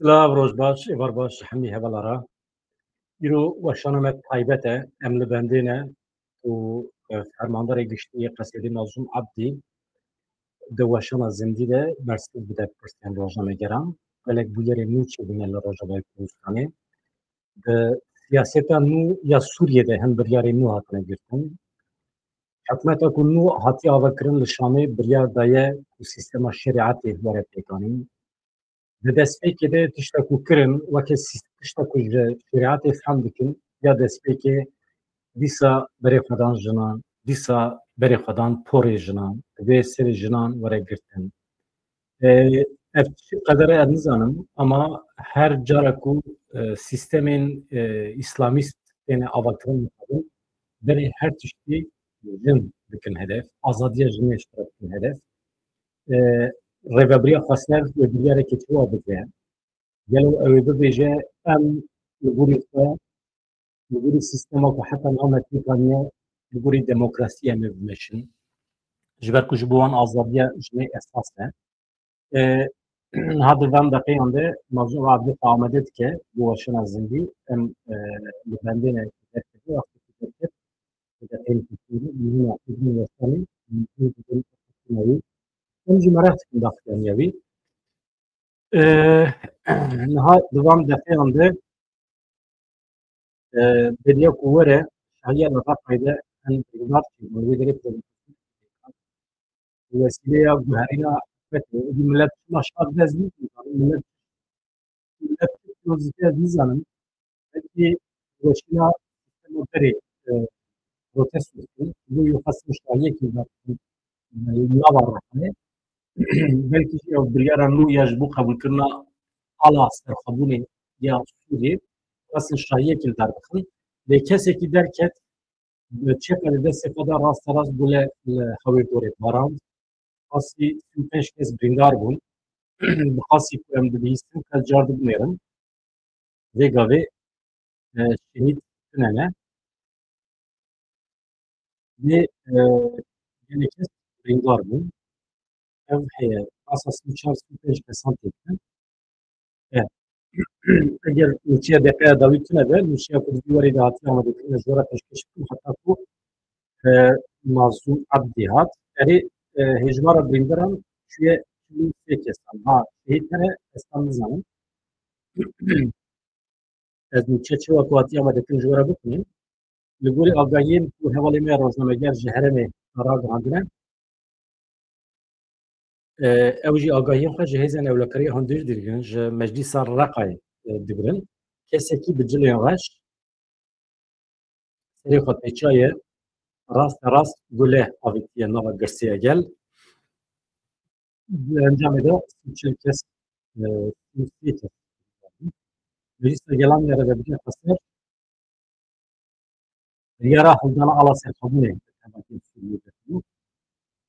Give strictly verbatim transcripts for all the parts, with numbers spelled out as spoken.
Silav, roj baş, êvar baş, hemî hevala re. Îro weşana me taybet e, em li bendê ne û, e, fermandarê giştî yê Qesedê Mazlûm Ebdî di weşana zindî de bersiv bide pirsên rojnamegeran. Gelek bûyerên nû çêbûne li Rojavayê Kurdistanê. Di siyaseta nû ya Sûriyê de hin biryarên nû hatine girtin. Hikûmeta ku nû hatiye avakirin li Şamê biryar daye ku sîstema şerîetê were pêkanîn. Di destpêkê de tişta ku kirin, weke sî-, tişta ku ji şerîetê fehm dikin, ya destpêkê dîsa berê xwe dan jinan, dîsa berê xwe dan porê jinan, divê serê jinan were girtin. E, ev çi qedere ez nizanim, ama her cara ku, e, sîstemên, e, îslamîst têne avakirin, berê her tiştî jin dikin hedef, azadiya jinê ji xwe dikin hedef. E, rêvebiriya xweser wê biryareke çi wa bike? Gelo ew ê bibêje, em li gorî xwe, li gorî sîstema ku heta niha me têkaniye, li gorî demokrasiyê em ê bimeşin? Ji ber ku ji bo wan azadiya jinê esas e. E, niha di van deqeyan de Mazlûm Abdî xwe amade dike bo weşana zindî. Em, e, li bendê ne derkeve, wextê ku derket, li deqeyên pêşî, mîna xwe din weşanê, mîna xwe din weşanê. Em jî meraq dikin daxuyaniya wî. E, niha di van deqeyan de, e, beriya ku were, şahiya li Reqayê de hin birîndar çêbûn. Wê derê wesîleya guherîna hikûmetê. Êdî millet çima şaş dest nîkin, millet, millet Kurd zî ez nizanim. Belkî weşîna sîstema berê, e, protesto dikin. Bû yê xwestin şahiyekî vekin, e, nava Reqayê. Belkî jî ew biryara nû ya ji bo qebûlkirina ala serxwebûnê ya Sûriyê, xwestin şahiyekî li dar bixin. Lê kesekî derket, bi çekê li destê xwe de rasterast gule li hewê gorê barand. Qasî sî û pênc kes birîndar bûn. Bi qasî ku em dibihîstin, kes car dibinêrin. Vê gavê, e, şehîd tune ne. Lê, e, gelek kes birîndar bûn. Ev heye, qasa sî û çar, sî û pênc kesan tê dikin. E, eger nûçeya deqeya dawî tune be, nûçeya ku di vî warî de hatiye amadekirin, ez ji we re pêşkêş bikim, heta ku, e, Mazlûm Ebdî hat. Erê, e, hêjmara birîndaran çûye çil û sê kesan. Ha, şehîd hene, ez tam nizanim. Ez nûçe çawa ku hatiye amadekirin ji we re bixwînim. Li gorî agahiyên ku hevalê me rojnameger ji herêmê ragihandine, e, ew jî agahiyên xwe ji hêzên ewlekariya hundir digirin, ji Meclîsa Reqayê, e, digirin. Kesekî bi cilên reş serê xwe pêçaye, raste rast gule avîtiye nava girsê Egel. Di encamê de sî û çil kes, e, sî û sê kes. Meclîsa Gelan ya Rêveberiya Xweser biryara hildana ala serxwebûnê.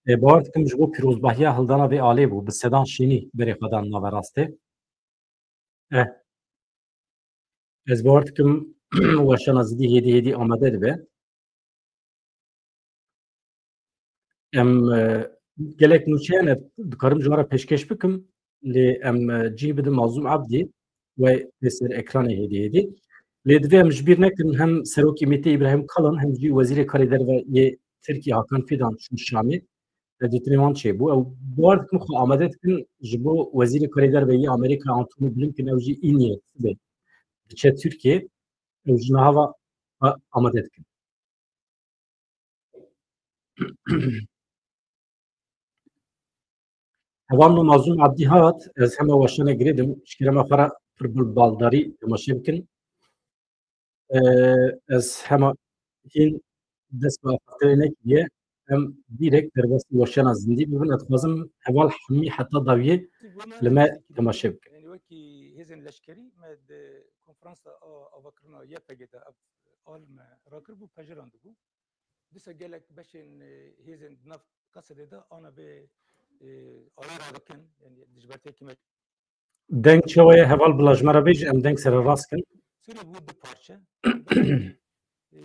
E, bawer dikim ji bo pîrozbahiya hildana vê alê bû. Bi sedan şînî berê xwe dan nava rastê. Eh. Ez bawer dikim weşana zidî hêdî hêdî amade dibe. Em, e, gelek nûçeyan e, dikarim ji we re pêşkêş bikim, lê em, e, cih bidin Mazlûm Ebdî, we tê ser ekranê hêdî hêdî. Lê divê em ji bîr nekin, hem Serokê Mîtê Îbrahîm Kalin, hem jî Wezîrê Karê Derve yê Tirkiyê Hakan Fidan çûn Şamê. Tevdîtinê wan çêbû. Ew bawer dikin xwe amade dikin ji bo Wezîrê Karê Derve yê Amerîka Antony Blinken, ew jî îniyê sibê diçe Tirkiyê. Ew ji niha ve xwe amade dikin. Hevalno Mazlûm Abdî hat, ez hema weşanê girêdim, ji kerema xwe re pir bi baldarî temaşe bikin. Ee, ez hema hîn dest bi axaftinê nekiriye, em dîrek derbasî weşana zindî bibin. Ez dixwazim heval hemî heta dawiyê li me temaşe bikin. Yanî wekî hêzên leşkerî me di konferansa a-, avakirina Y P G de ev al me rakiribû, pejirandibû. Dîsa gelek beşên, e, hêzên di nav Qesedê de ana vê, e, alê radikin, yanî dijbertiyekî me. Deng çawa ye heval, bila ji me re bêje, em deng sererast kin. Sûrî bû du parçe. E,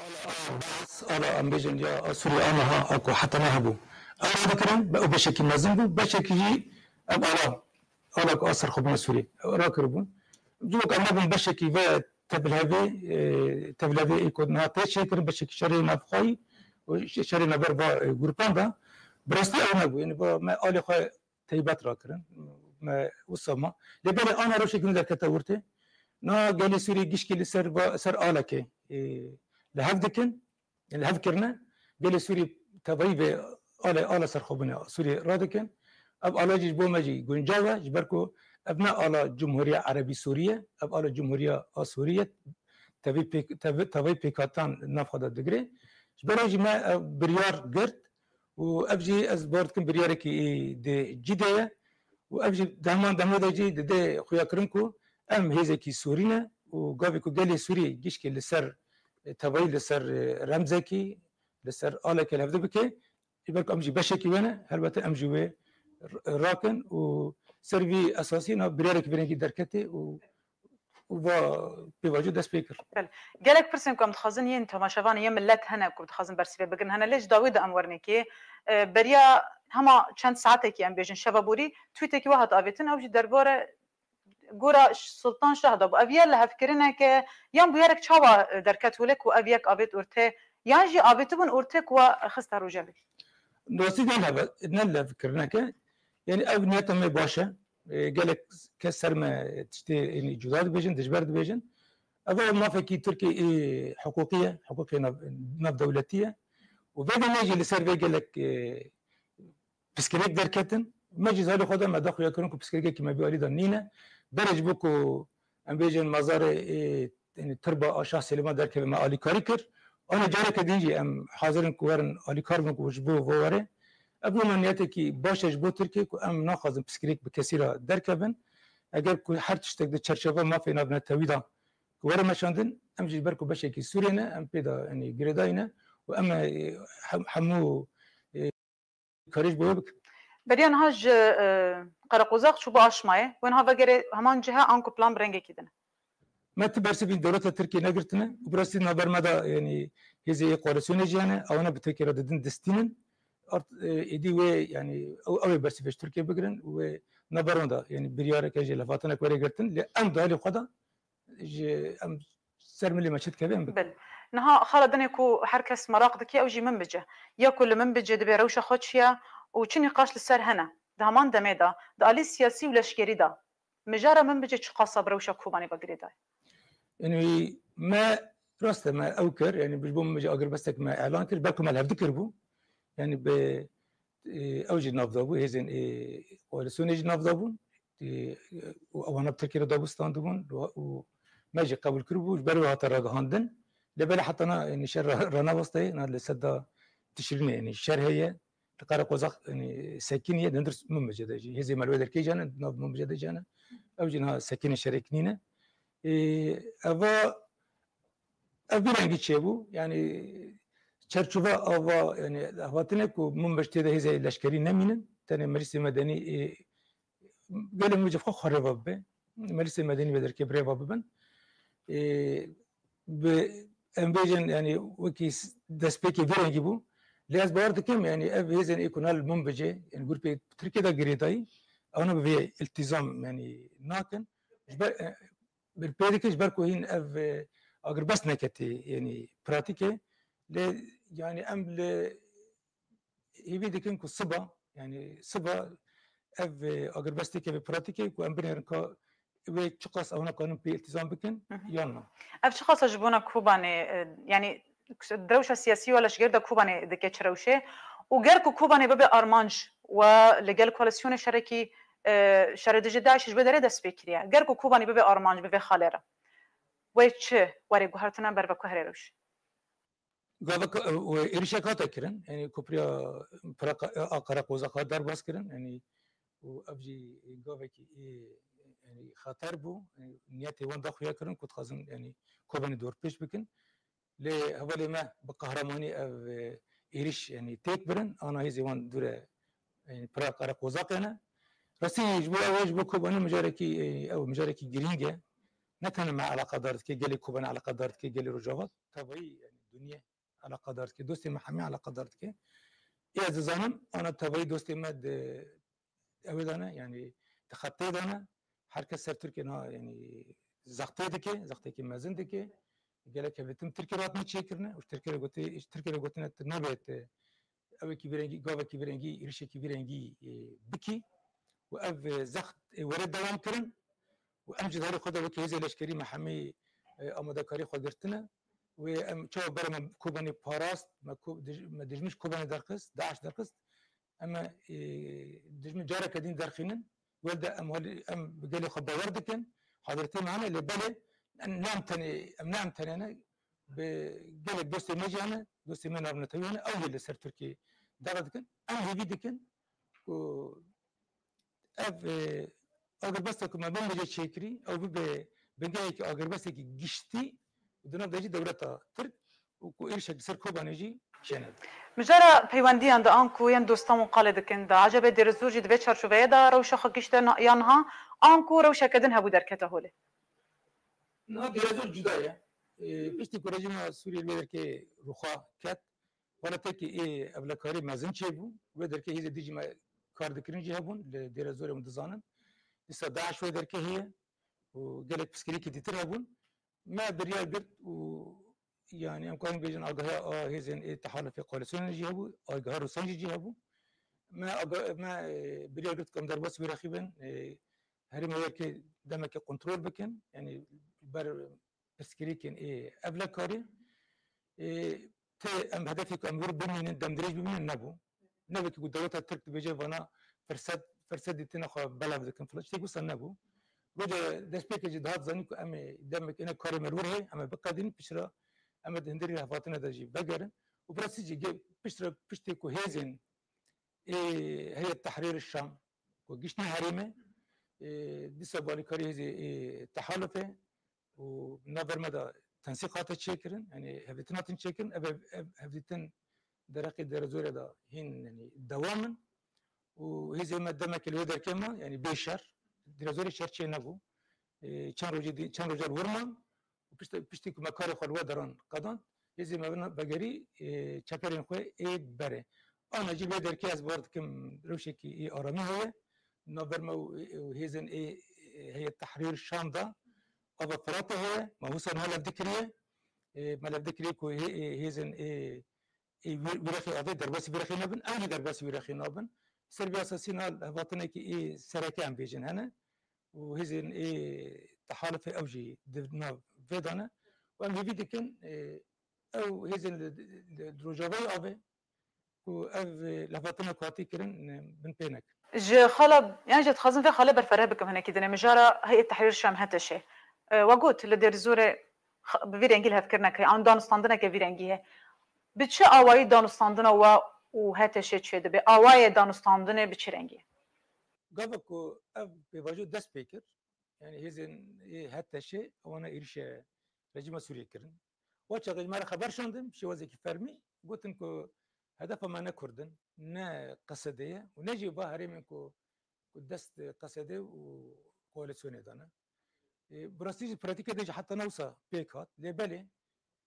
ala, ala, ala em bêjin ya Sûrî aniha a ku heta niha hebû. Ew radikirin, be-, ew beşekî mezin bû, beşekî jî ev ala ala ku a serxwebûna Sûriyê rakiribûn. Civak em nebûn beşekî ve tevlhevê, e, tevlhevê ê ku niha tê çêkirin, beşekî şerê navxweyî û şerê navber va, e, grupan de. Bi rastî ew nebû. Yanî va me alê xwe teybet rakirin. Me wisa ma. Lê belê ana rewşekî nû derkete ortê. Na gelê Sûrî gişkî li ser va, ser alekê, e, li hev dikin. Li hev kirine. Gelê Sûrî tevayî vê alê, ala serxwebûnê Sûrî radikin. Ev ala jî ji bo me jî guncav e, ji ber ku ev ne ala Cumhuriya Erebî Sûrî ye, ev ala Cumhuriya a Sûrî ye. Tevî pêk-, tevî, tevayî pêkhatan nav xwe de digire. Ji ber jî me ev biryar girt û ev jî ez bawer dikim biryarekî di cî de ye û ev jî di heman demê de jî dide xuyakirin ku em hêzekî Sûrî ne û gavê ku gelê Sûrî gişkê li ser, e, tevayî li ser, e, remzekî, li ser alekê li hev dibike, ji ber ku em jî beşekî wê ne, helbete em jî wê r-, rakin û ser vî esasî na biryarekî vê rengî derketê û û va pêvajo dest pê kir. Belê. Gelek pirsên ku em dixwazin yên temaşevanê, yên milet hene ku dixwazin bersîvê bigirin hene, lê ji dawî de em werin êkê. E, beriya hema çend saetekî, em bêjin şeva borî, tweetekî we hat avêtin, ew jî derbare gora Sultan Şah de bû. Ev ya lihevkirineke yan bûyerek çawa, e, derket holê ku ev yek avêt ortê, yan jî avêtibûn ortê ku we xiste rojevê? Rastî ne leve-, ne levkirineke. Yanî ev niyeta me baş e. E, gelek kes ser me tiştê, yanî cuda dibêjin, dijber dibêjin. Ev mafekî Tirkiyê, e, hiqûqî ye, hiqûqê nav-, navdewletî ye. Û vê demê jî li ser vê gelek, e, pirsgirêk derketin. Me jî zarê xwe de me daxuya kirin ku pirsgirêkekî me vî alî de nîne. Berê ji bo ku em bêjin mazarê, e, yanî tirba a Şah Silêman derkeve me alîkarî kir. Ana careke din jî em hazir in ku werin alîkar bin ku ji bo vo were. Ev bû me niyetekî baş e ji bo Tirkiyê ku em naxwazin pirsgirêk bi kesî re derkevin. Eger ku her tiştek di çerçeva mafê navnetewî de ku were meşandin, em jî ji ber ku beşekî Sûriyê ne, em pê de, yanî, girêdayî ne û em, e, hem-, hemû, e, karî ji bo wê bikin. Beriya niha ji, e, Qereqozaq çû bo Aşmayê, wê niha vegerê heman cih e, anku plan bi rengekî din e? Me ti bersivî dewleta Tirkiyê negirtine û bi rastî navber me de, yanî, hêzê yê koalîsyonê jî hene, ewana bi Tirkiyê re didin distînin. Art, e, êdî wê, yanî, ew, ew ê bersivê ji Tirkiyê bigirin û wê navber wan de, yanî, biryareke jî levhatinek were girtin. Lê em di alî xwe de ji em ser milê me çi dikeve em bikin. Bil. Niha xala dinê ku her kes meraq dike, ew jî Minbic e. Ya ku li Minbicê dibê rewşa xwe çi ye û çi nîqaş li ser hene. Di heman demê de, di alî siyasî û leşkerî de, mijara Minbicê çiqas e bi rewşa Kobanê ve girêdayî? Yanî me, rast e, me ew kir, yanî ji bo Minbicê agirbestek me elan kir, ber ku me li hev dikiribû. Yanî bi, e, ew jî nav de bû, hêzên, e, koalîsyonê jî nav de bûn. Ê, û ewana bi Tirkiyê re dabû standibûn û me jî qebûl kiribû, ji ber wê hate ragihandin. Lê belê heta na, yanî şer ra-, ranewastayê, na li seda Tişrînê, yanî şer heye, li Qereqozaq, yanî sekiniye, di hundir Minbicê de jî. Hêzê me li wê derkê jî hene, di nav Minbicê de jî hene. Ew jî niha sekinê şerê kinîne. Ê, eva, ev vî rengî çêbû, yanî çerçova ava, yanî lehvatine ku Minbic tê de hêzê leşkerî nemînin, tenê milîsê medenî, ê, gelê Minbicê xwe xwe rêva bibe. Milîsê medenî vê derkê bi rêva bibin. Ê, bi, em bêjin, yanî wekî s-, destpêkê vî rengî bû. Lê ez bawer dikim, yanî ev hêzên ê ku na li Minbicê, yanî grûpê Tirkiyê de girêdayî, ewana bi vê îltîzam, yanî nakin. Ji ber, e, bi pê dikin, ji ber ku hîn ev, e, agirbest neketî, yanî pratîkê. Lê, yanî em li hêvî dikin ku siba, yanî siba ev, e, agirbest têke vê pratîkê ku em binêrin ka wê çiqas ewana kanin pê îltîzam bikin, Hı hı. yan na. Ev çiqas e ji bona Kobanê, e, yanî di rewşa siyasî û leşger de Kobanê dike çi rewşê? Û ger ku Kobanê bibe armanc we li gel koalîsyonê şerekî, e, şerê dijî DAIŞ ji vê derê dest pê kiriye. Ger ku Kobanê bibe armanc bi vê xalê re, wê çi were guhertine ber ve ku herê rewşê? Gavek, e, êrişek hate kirin, yanî kopriya Pira-, a Qereqozaq hat derbas kirin, yanî û ev jî gavekî ê, yanî xeter bû, yanî niyetê wan daxuya kirin ku dixwazin, yanî Kobanê dorpêç bikin. Lê hevalê me bi qehremanî ev, e, êrîş, yanî têk birin, ana hêzê wan dûre, e, Pira Qereqozaqê ne. Rastî ji bo ew, ji bo Kobanê mijarekî, e, ew mijarekî girîng e. Ne tenê me eleqedar dike, gelê Kobanê eleqedar dike, gelê Rojava, tevayî, yanî dinyê eleqedar dike, dostê me hemî eleqedar dike. Ê ez dizanim, ana tevayî dostê me di ew ê de ne, yanî di xebtê de ne. Her kes ser Tirkiyê niha, yanî zextê dike, zextêkî mezin dike. Gelek hevdîtin Tirkiyê re hatine çêkirine û ji Tirkiyê re gotî, ji Tirkiyê re gotine tu nabê tu ewekî vî rengî, gavekî vî rengî, êrişekî vî rengî, e, bikî û ev, e, zext, e, were dewam kirin û em jî di herî xwe de wekî hêzê leşkerî me hemî, e, amadekarî xwe girtine. Wê em çawa bere me Kobanê parast, me ko-, dij-, me dijmin ji Kobanê derxist, DAIŞ derxist, em ê, e, dijmin careke din derxînin. Werde em halî, em bi gelê xwe bawer dikin. Hadirtê me hene, lê belê em ne em tenê, em ne em tenê ne. Bi gelek dostê me jî hene, dostê me navnetewî hene, ew yê li ser Tirkiyê dawa dikin. Em hêvî dikin ku ev, e, agirbesta ku me bimêje çêkirî, ew bibe bingehekî agirbestekî giştî û di nav de jî dewleta Tirk û ku êrişek li ser Kobanê jî çênebe. Mijara peywendiyan de anku yên dostan wan qalê dikin de, ecebê Dêrezor jî di vê çarçoveyê de rewşa xwe gişte na-, ya niha, anku rewşeke din hebû derkete holê? Niha Dêrezor cuda ye. E, piştî ku rejîma Sûriyê li wê derkê rûxa ket, welatekî ê ewlekarî mezin çêbû. Wê derkê hêzê dî jî me kar dikirin jî hebûn, li Dêrezorê hûn dizanin. Dîsa DAIŞ wê derkê heye û gelek pirsgirêkî dîtir hebûn. Me biryar girt û, yanî, em karin bêjin agahiya a hêzên ê tehalufê koalîsyonê jî hebû, agahiya Rûsan jî cî hebû. Me aga-, me, e, biryar girt ku em derbasî wî rexî bin, e, herêma wê derkê demekê kontrol bikin, yanî ber pirsgirêkên ê ewlekarî. E, tê em hedefê ku em wir bimînin, demdirêj bimînin nebû. Ne wekî ku dewleta Tirk dibêje vana firset, firset dîtine xwe belav dikin filan. Tiştek wisa nebû. Roja destpêkê jî dihat zanîn ku em ê demek êne karê me li wir heye, em ê biqedînin, piştre em ê di hundirê hevatine de jî vegerin. Û bi rastî jî ge-, piştre, piştê ku hêzên ê Heyet Tehrîr Şam ku giştine herêmê, ê, dîsa balîkarî hêzê ê tehalufê û navber me de tensîq hate çêkirin, yanî hevdîtin hatin çêkirin, ev, ev hevdîtin derheqê Dêrezorê de hîn, yanî dewam in û hêzê me demekê li wê derkê me, yanî bê şer, Dêrezorê şer çê nebû. Ê, çend rojê dî-, çend roja li wir man û piştî, piştî ku me karê xwe li we deran qedand, hêzê me vena vegerî, ê, çeperên xwe ê berê. Ana jî vê derkê ez bawer dikim rewşekî ê aramî heye. Navber me û, û hêzên ê, ê, Heyet Tehrîr Şam de ava Firatê heye. Me wisa niha levdî kiriye. Ê, me levdî kiriye ku hê-, ê, hêzên ê, ê, wî, wî rexê avê, derbasî vî rexê nebin, ew jî derbasî wî rexê nabin. Ser vê esasî niha hevatinekî ê sereke em bêjin hene û hêzên ê tehalufê ew jî di nav vê de ne. Û em hêvî dikin, ê, ew hêzên li, li, li Rojavayê Avê ku ev, e, levhatina ku hatî kirin, e, bin pê nekin. Ji xala, yan jî dixwazim vê xalê berfireh bikim hinekî dinê. Mijara Heyet Tehrîr Şam, HTŞ. E, we got, li Dêrezorê x-, bi vî rengî lihevkirinek heye, an danûstandineke vî rengî heye. Bi çi awayî danûstandina we û HTŞ çêdibe? Awayê danûstandinê bi çi rengî ye? Gava ku ev pêvajo dest pê kir, yanî hêzên ê HTŞ wana êrişe rejîma Sûriyê kirin. Wa çaxê ji me re xeber şandin, bi şêwazekî fermî gotin ku hedefa me ne Kurd in, ne Qesedê ye û ne jî va herêmên ku, ku dest Qesedê û koalîsyonê de ne. Ê, bi rastî jî pratîkê de jî heta ne wisa pêk hat. Lê belê,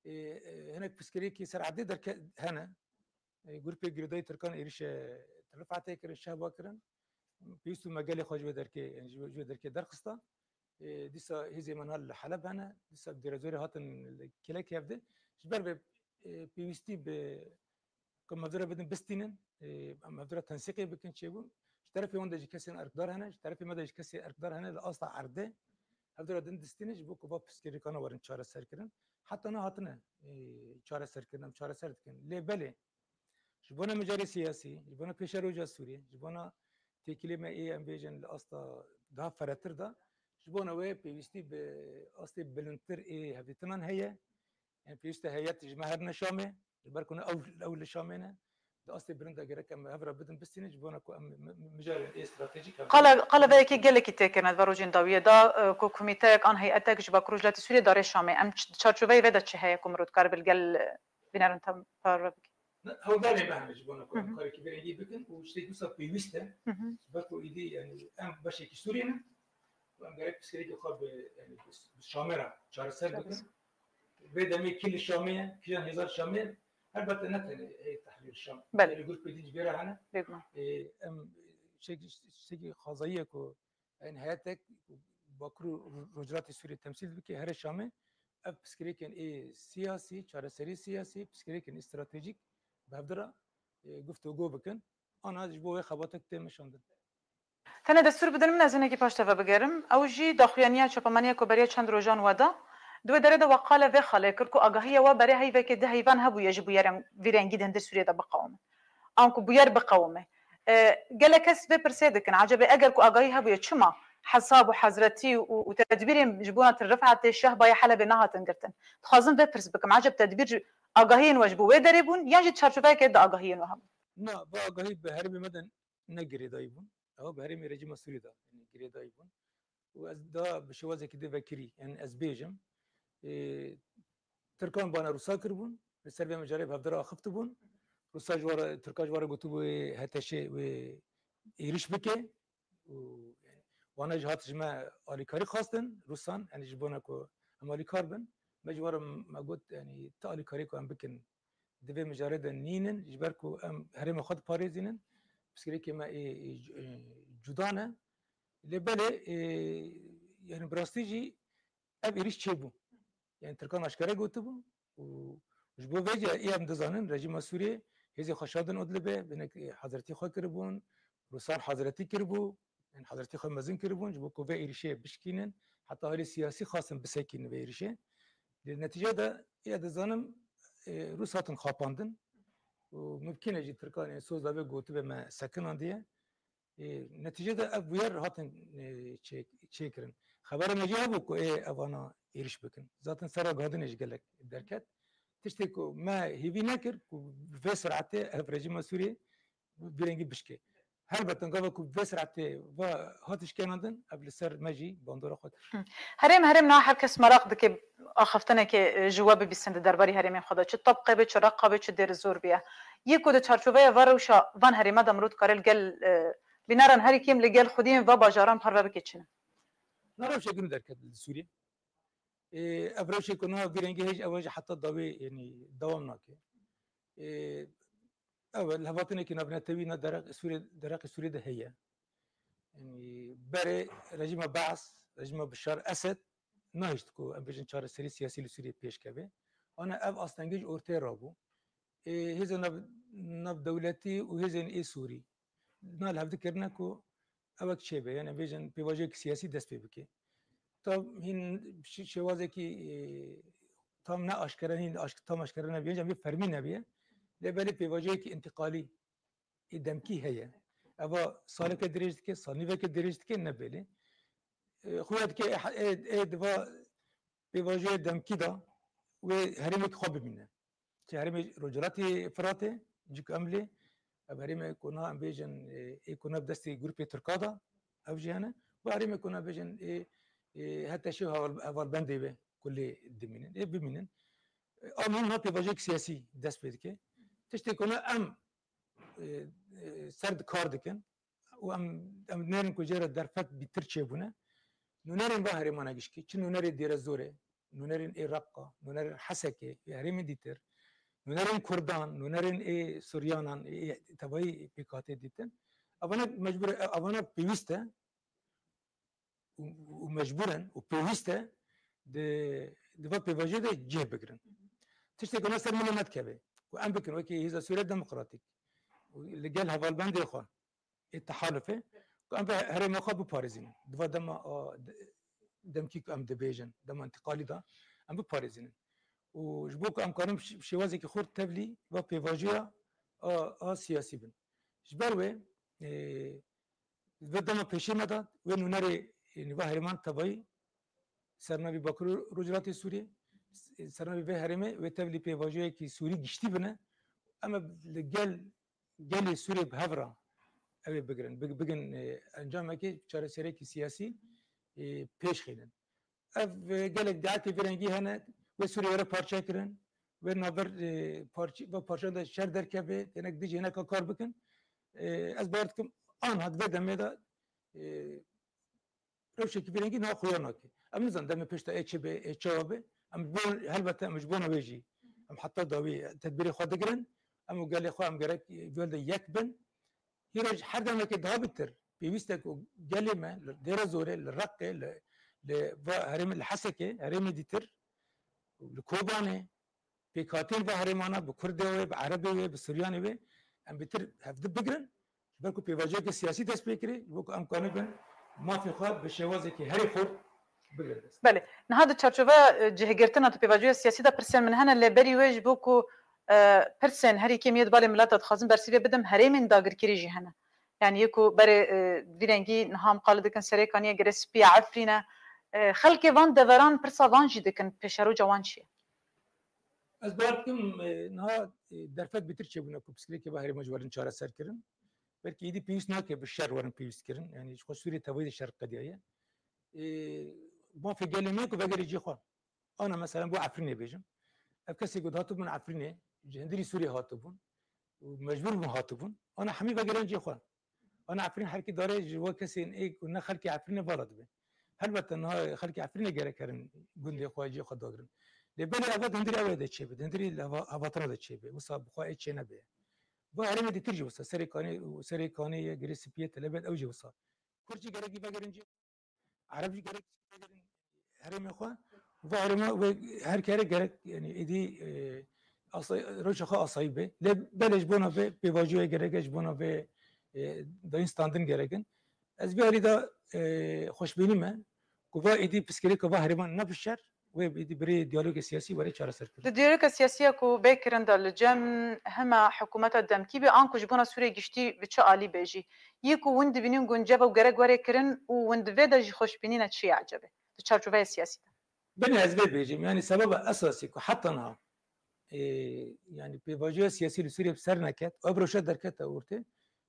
ê, ê, hinek pirsgirêkî ser erdê derke-, hene. Ê, grûpê girêdayî Tirkan êrişe Tel Rifetê kirin, Şehba kirin. Pêwîst bû me gelê xwe ji wê derkê, yanî ji wê, ji wê derkê derxista. Ê, dîsa hêzê me niha li Heleb hene. Dîsa Dêrezorê hatin li kêlekê hev de. Ji ber vê, ê, pêwîstî bi ku em hevdû re bidin bistînin, ê, em hevdû re tensîqê bikin çêbû. Ji terefê wan de jî kesên erkdar hene, ji terefê me de jî kesê erkdar hene li asta erdê. Hevdû re din distînin ji bo ku va pirsgirêkana werin çareser kirin. Heta niha hatine, ê, çareser kirin, em çareser dikin. Lê belê, ji bona mijarê siyasî, ji bona pêşeroja Sûriyê, ji bona têkilê me ê em bêjin li asta daha feretir de, ji bona wê pêwîstî bi astê bilindtir ê hevdîtinan heye. Yanî pêwîst e heyet ji me herine Şamê, ji ber ku ne ew, ew li Şamê ne. Di astê bilind de gerek em hev re bidin bistînin, ji bona ku em mi-, mi-, mijarên ê stratejîk hev re Qala, qala vê yekê gelekî tê kirin, ez ve rojên dawiyê da, e, ku komîteyek an heyetek ji Bakur Rojhilatê Sûriyê darê Şamê. Em ç-, çarçoveyê vê de çi heye ku mirov dikare bi gel, e, bînerin te parve bike? Ne, hewldanê me hene ji bona ku em Hı hı. karekî vê rengî bikin û tiştekî wisa pêwîst e. Hı hı. Ji ber ku êdî, yanî, em beşekî Sûriyê ne. Û em gerek pirsgirêkê xwe bi, yanî, bi, bi Şamê re çareser Çareser. bikin. Vê demê kî li Şamê ye, kîjan hêza li Şamê ye? Helbet ne tenê Heyet Tehrîr Şam. Belê. Gelê grûpê din jî vê re hene. Bêguman. Ê, em şek-, şekî xwezayî ye ku Yanî heyetek Bakur û Ro-, Rojhilatê Sûriyê temsîl dike, herê Şamê ev piskirêkên ê siyasî, çareserî siyasî, piskirêkên ê stratejîk bi hevdira, e, guftûgo bikin. Ana ji bo wê xebatek tê meşandin. Tenê destûr bidin min ez hinekî paş te ve bigerim. Ew jî daxuyaniya çapemeniya ku beriya çend rojan we da. Di wê derê de we qala vê xalê kir ku agahiya we berê heyvekê di heyvan hebûye ji bûyerên vî rengî di hundir Sûriyê de biqewimin. An ku bûyer biqewime. E, gelek kes vê pirsê dikin. Ecebê eger ku agahî hebûye çima hesab û hezretî û, û tedbîrên ji bona Til Rifetê, Şehbayê, Helebê nehatin girtin? Dixwazim vê pirs bikim. Eceb tedbîr ji agahiyên we ji bo wê derê bûn yan jî çarçoveyeke di agahiyên we hebûn? Na, va agahî bi herêmê me de ne girêdayî bûn. Ew bi herêmê rejîma Sûrî de, yanî girêdayî bûn. Û ez da bi şêwazekî din vekirî, yanî ez bêjim, ê, Tirkan bana Rûsa kiribûn, li ser vê mijarê bi hevdira axifti bûn. Rûsa ji wara, Tirka ji wara gotibû wê H T Ş wê êriş bike. Û, yanî, wana jî hat ji me alîkarî xwestin, Rûsan, yanî ji bona ku em alîkar bin. Me ji wara me got, yanî, ti alîkarî ku em bikin, di vê mijarê de nînin, ji ber ku em herêma xwe diparêzînin, pirsgirêkê me ê, ê, ê, cuda ne. Lê belê, ê, yanî bi rastî jî ev êrîş çêbû. Yanî Tirkan aşkere gotibû û ji bo vê jî ê em dizanin, rejîma Sûriyê hêzên xwe şandin Idlibê, hinek, ê, hezretî xwe kiribûn, Rûsan hezretî kiribû, yanî hezretî xwe mezin kiribûn, ji bo ku vê êrîşê bişkînin, heta alî siyasî xwestin bisekînin vê êrîşê. Di netîce de, ya dizanim, e, Rûs hatin xapandin û mimkîn e jî Tirkan ê soz dabe gotibe me sekinandiye. E, netîce de ev bûyer hatin, e, çê-, çêkirin. Xebera me jî hebû ku ê evana êriş bikin. Zaten ser ragihandinê jî gelek derket. Tiştê ku me hêvî nekir ku bi vê siratê ev rejîma Sûriyê bi rengî bişkê. Helbet gava ku vê siratê va hat işkenandin, ev li ser me jî bandora xwe dike. Hı. Herêm, herêm niha her kes meraq dike axaftinekê, e, ji we bibîsin di derbarî herêmên xwe de. Çi Tebqê be, çi Reqa be, çi Dêrizor be. Yê ku di çarçoveya va rewşa van herêma de mirov dikare li gel, e, bîneran herî kêm li gel xwediyên va bajaran parve bike çi ne? Na rewşek din derket li Sûriyê. Ê, ev rewşê ku niha vî rengî heye, ew jî heta dawî, yanî dewam nake. Ê, ew e, lihevhatinekî navnetewî na deraq Sûriyê, deraqê Sûriyê de heye. Yanî berê rejîma Baas, rejîma Bişar Esed nahişt ku em bêjin çareserî siyasî li Sûriyê pêş keve. Ana ev astengê ji ortê rabû. Ê, hêza nav-, navdewletî û hêzên ê Sûrî na li hev dikirine ku ewek çêbe, yanî bêjin pêvajoyek siyasî dest pê bike. Tam hîn şi-, şêwazekî, e, tam ne aşkere, hîn aşk-, tam aşkere nebiye, cem fermî nebiye. Lê belê pêvajoyekî întiqalî, ê demkî heye. Eva saleke dirêj dike, salnîveke dirêj dike, ne belê. E, xuya dike, e, e, e, diva pêvajoyê demkî de wê herêmekî xwe bimîne. Çi herêmê Rojhilatê Firatê, cik em lê, ev herêmê ku na em bêjin, e, ê ku na bi destê grûpê Tirka de, ev jî hene. Û herêmê ku na bêjin, ê, ê, H T Ş û heval-, hevalbendê be ku lê dimînin, ê bimînin. E, a muhîm ha pêvajoyek siyasî dest pê dike. Tiştê ku na em, e, e, ser di kar dikin, û em, em nerin ku jê re derfet bîtir çêbûne. Nûnerên va herêmana gişkî, çi nûnerê Dêrezorê, nûnerên ê Reqa, nûnerên Hesekê, ê herêmên dîtir, nûnerên Kurdan, nûnerên ê Suryanan, ê tevayî pêkhatê dîtin. Evana mecbûr e, evana pêwîst e û, û mecbûr in û pêwîst e di, di va pêvajoyê de cih bigirin. Tiştê ku ne ser milê me dikeve. Ku em bikin wekî Hêza Sûriya Demokratîk û li gel hevalbendê xwe ê tehalufê, ku em ve herêma xwe biparêzînin. Di va dema a de-, demkî ku em dibêjin, dema întiqalî de, em biparêzînin. Û ji bo ku em karin bi şi-, şêwazekî xurt tevlî va pêvajoya a, a siyasî bin. Ji ber wê, e, vê dema pêşê me de, wê nûnerê, e, nîva herêman tevayî, sernavî Bakur û Rojhilatê Sûriyê, s-, sernavî vê herêmê, wê tevlî pêvajoyekî Sûrî giştî bine, em ê li gel, gelê Sûriyê bi hev re ew ê bigirin, big-, bigin, e, encamekê, çareseriyekî siyasî, e, pêş xînin. Ev, e, gelek dietê vê rengî hene, wê Sûriyê were parçe kirin, wê navber, e, parçe, ve parçeyan de şer derkeve, hinek dijî hineka kar bikin. E, ez bawer dikim, anha di vê demê de, e, rewşekî vê rengî niha xuya nake. Em nizanin demê pêş de ê çi be, ê çawa be. Em ji bo, helbete em ji bona wê jî, em heta dawî tedbîrê xwe digirin. Em û gelê xwe em gerek, e, vê de yek bin. Hîra jî her demekê daha bitir Pêwîst e ku gelê me li Dêrezorê, li Reqê, li, li va herêmê, li Hesekê, herêmê dîtir, li Kobanê, pêkhatên va herêmana bi Kurdê wê, bi Erebê wê, bi Suryanê wê, em bêtir hevdi bigrin, ji ber ku pêvajoyeke siyasî dest pê kirê, ji bo ku em kanibin mafê xwe bi şêwazekî herî xurt bigrin dest. Belê. Niha di çarçoveya, e, cihgirtina di pêvajoya siyasî de pirsên min hene, lê berî wê ji bo ku, e, pirsên herî kêm yê di balê milata dixwazim bersîvê bidim, herêmên dagirkirî jî hene. Yani yê ku berê, e, vî rengî niha em qale dikin Serêkaniyê, Girê Spî ye, Efrîn e. E, xelkê van deveran pirsa van jî dikin, pêşeroca wan çi ye? Ez bawer dikim, e, niha, e, derfet bêtir çêbûne ku pirsgirêkê va herêma ji werin çareser kirin. Belkî êdî pêwîst nake bi şer werin pêwîst kirin. Yani ji xwe Sûriyê tevayî de şer qediyaye. E, mafê gelê me ku vegerê cê xwe. Ana mesela bo Efrînê bêjim. Ev kesê ku hatibûn Efrînê, ji hindirî Sûriyê hatibûn û mecbûr bûn hatibûn. Ana hemî vegeran cê xwe. Ana Efrîn her kî darê ji we kesên ê ku ne xelkê Efrînê vala dibe. Helbette niha xelkê Efrînê gerek herin gundê xwe, cê xwe dagirin. Lê belê ev di hindirî ew de çêbe, di hindirî li heva-, hevatina de çêbe. Wisa bi xwe ê çê nebe. Va herêmê dîtir jî wisa, Serê Kanê û Serê Kanê ye, Girê Spî ye, Telebêt ew jî wisa. Kurd jî gerek vegerin cê. Ereb jî gerek vegerin herêmê xwe. Va herêma wê her kere gerek, yani êdî, e, asay-, rewşa xwe asayî be. Lê belê ji bona vê pêvajoyê gerek e, ji bona vê, e, dayîn standin gerek in. Ez vê alî de, e, xweşbînî me ku va êdî pirsgirêka va herêman ne bi şer, wê êdî bi rê diyalogê siyasî were çareser kirin. Di diyaloga siyasî ya ku bê kirin de li cem hema hikûmeta demkî be, anku ji bona Sûriyê giştî bi çi alî be jî, yê ku hûn dibînin guncev û gerek were kirin û hûn di vê de jî xweşbînî ne çi ye ecebê di çarçoveya siyasî de? Belê ez vê bêjim, yani sebeba esasî ku heta niha, e, yani pêvajoya siyasî li Sûriyê bi ser neket, ev rewşa derkete ortê,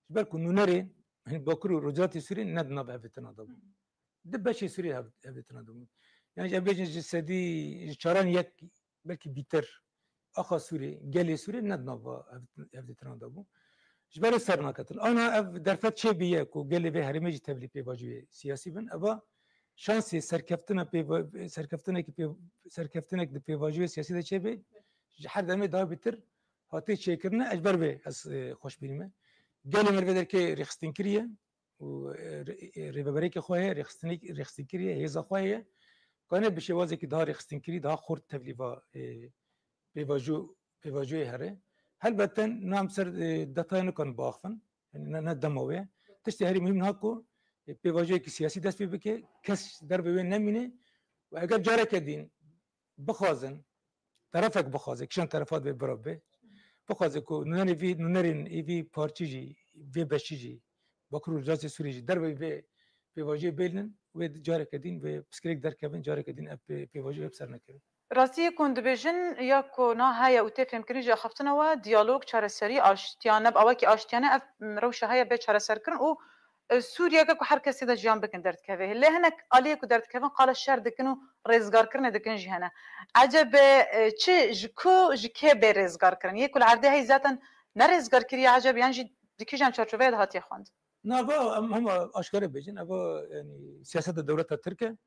ji ber ku nûnerên, yani Bakur û Rojhilatê Sûriyê ne di nav hevdîtina de bû. Di beşê Sûriyê hev-, hevdîtina de bû. Yani ji em bêjin ji sedî, ji çaran yek, belkî bîtir, axa Sûriyê, gelê Sûriyê ne di nav hev-, hevdîtina de bû. Ji ber ser naketin. Ana ev derfet çêbîye ku gelê vê herêmê jî tevlî pêvajoyê siyasî bin. Eva şansê serkeftina pêva-, serkeftinekî pê-, serkeftinek di pêvajoyê siyasî de çêbê, ji her demê daha bêtir hatê çêkirine, ez ber vê ez, e, xweşbînî me. Gelê me li vê derkê rêxistinkirî ye û, e, rê-, e, rêveberêkê xwe heye, rêxistinik-, rêxistinkirî ye, hêza xwe heye. Kane bi şêwazekî daha rêxistinkirî, daha xurt tevlî va, e, pêvajo-, pêvajoyê here. Helbette nam ser, e, detaya nikan biaxivin. Yani ne, ne dema wê. Tiştê herî muhîm niha ku, e, pêvajoyekî siyasî dest pê bike, kes derve wê nemîne û eger careke din bixwazin, terefek bixwaze, kişan terefa divê bira be, bixwaze ku nûnerê vî, nûnerên ê vî parçî jî, vê beşî jî, Bakur û Rojhilatê Sûriyê jî derveyî vê pêvajoyê bêlin, wê careke din vê pirsgirêk derkevin, careke din ev pê-, pêvajoyê bi ser nekevin. Rastî yê ku hûn dibêjin ya ku na heye û tê fêmkirin jî axaftina we, diyalog, çareserî, aştiyane, bi awakî aştiyane ev, m, rewşa heye bê çareserkirin û, e, Sûriyeke ku her kesê de jiyan bikin derdikeve. Lê hinek aliyê ku derdikevin qala şer dikin û rêzgarkirinê dikin jî hene. Ecebe, e, çi, ji ku, ji kê bê rêzgarkirin? Yê ku li erdê heyî zaten ne rêzgar kiriye ecebe yan jî di kîjan çarçoveyê de hatiye xwend? Na, va em hema aşkere bêjin, eva, yani, siyaseta dewleta Tirk e.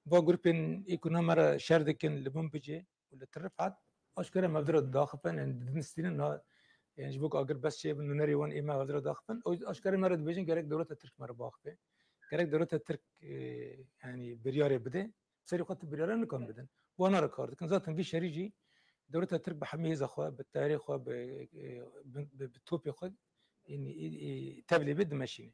Va grûpên ê ku na me re şer dikin li bin bicê û li tirif hat, aşkere me vira daxifin, yani, didin stînin, na, yani, ji bo ku agir bes çêbin, nûnerê wan ê me vira daxifin. O aşkere me re dibêjin, gerek dewleta Tirk me re biaxife. Gerek dewleta Tirk, e, yani, biryarê bide. Serê xwe tu biryara nikan bidin. Wana re kar dikin. Zaten vî şerî jî dewleta Tirk bi hemî hêza xwe, bi teyarê xwe, bi, e, bi, bi, bi topê xwe, ê, ê, ê, tevlê bê dimeşîne.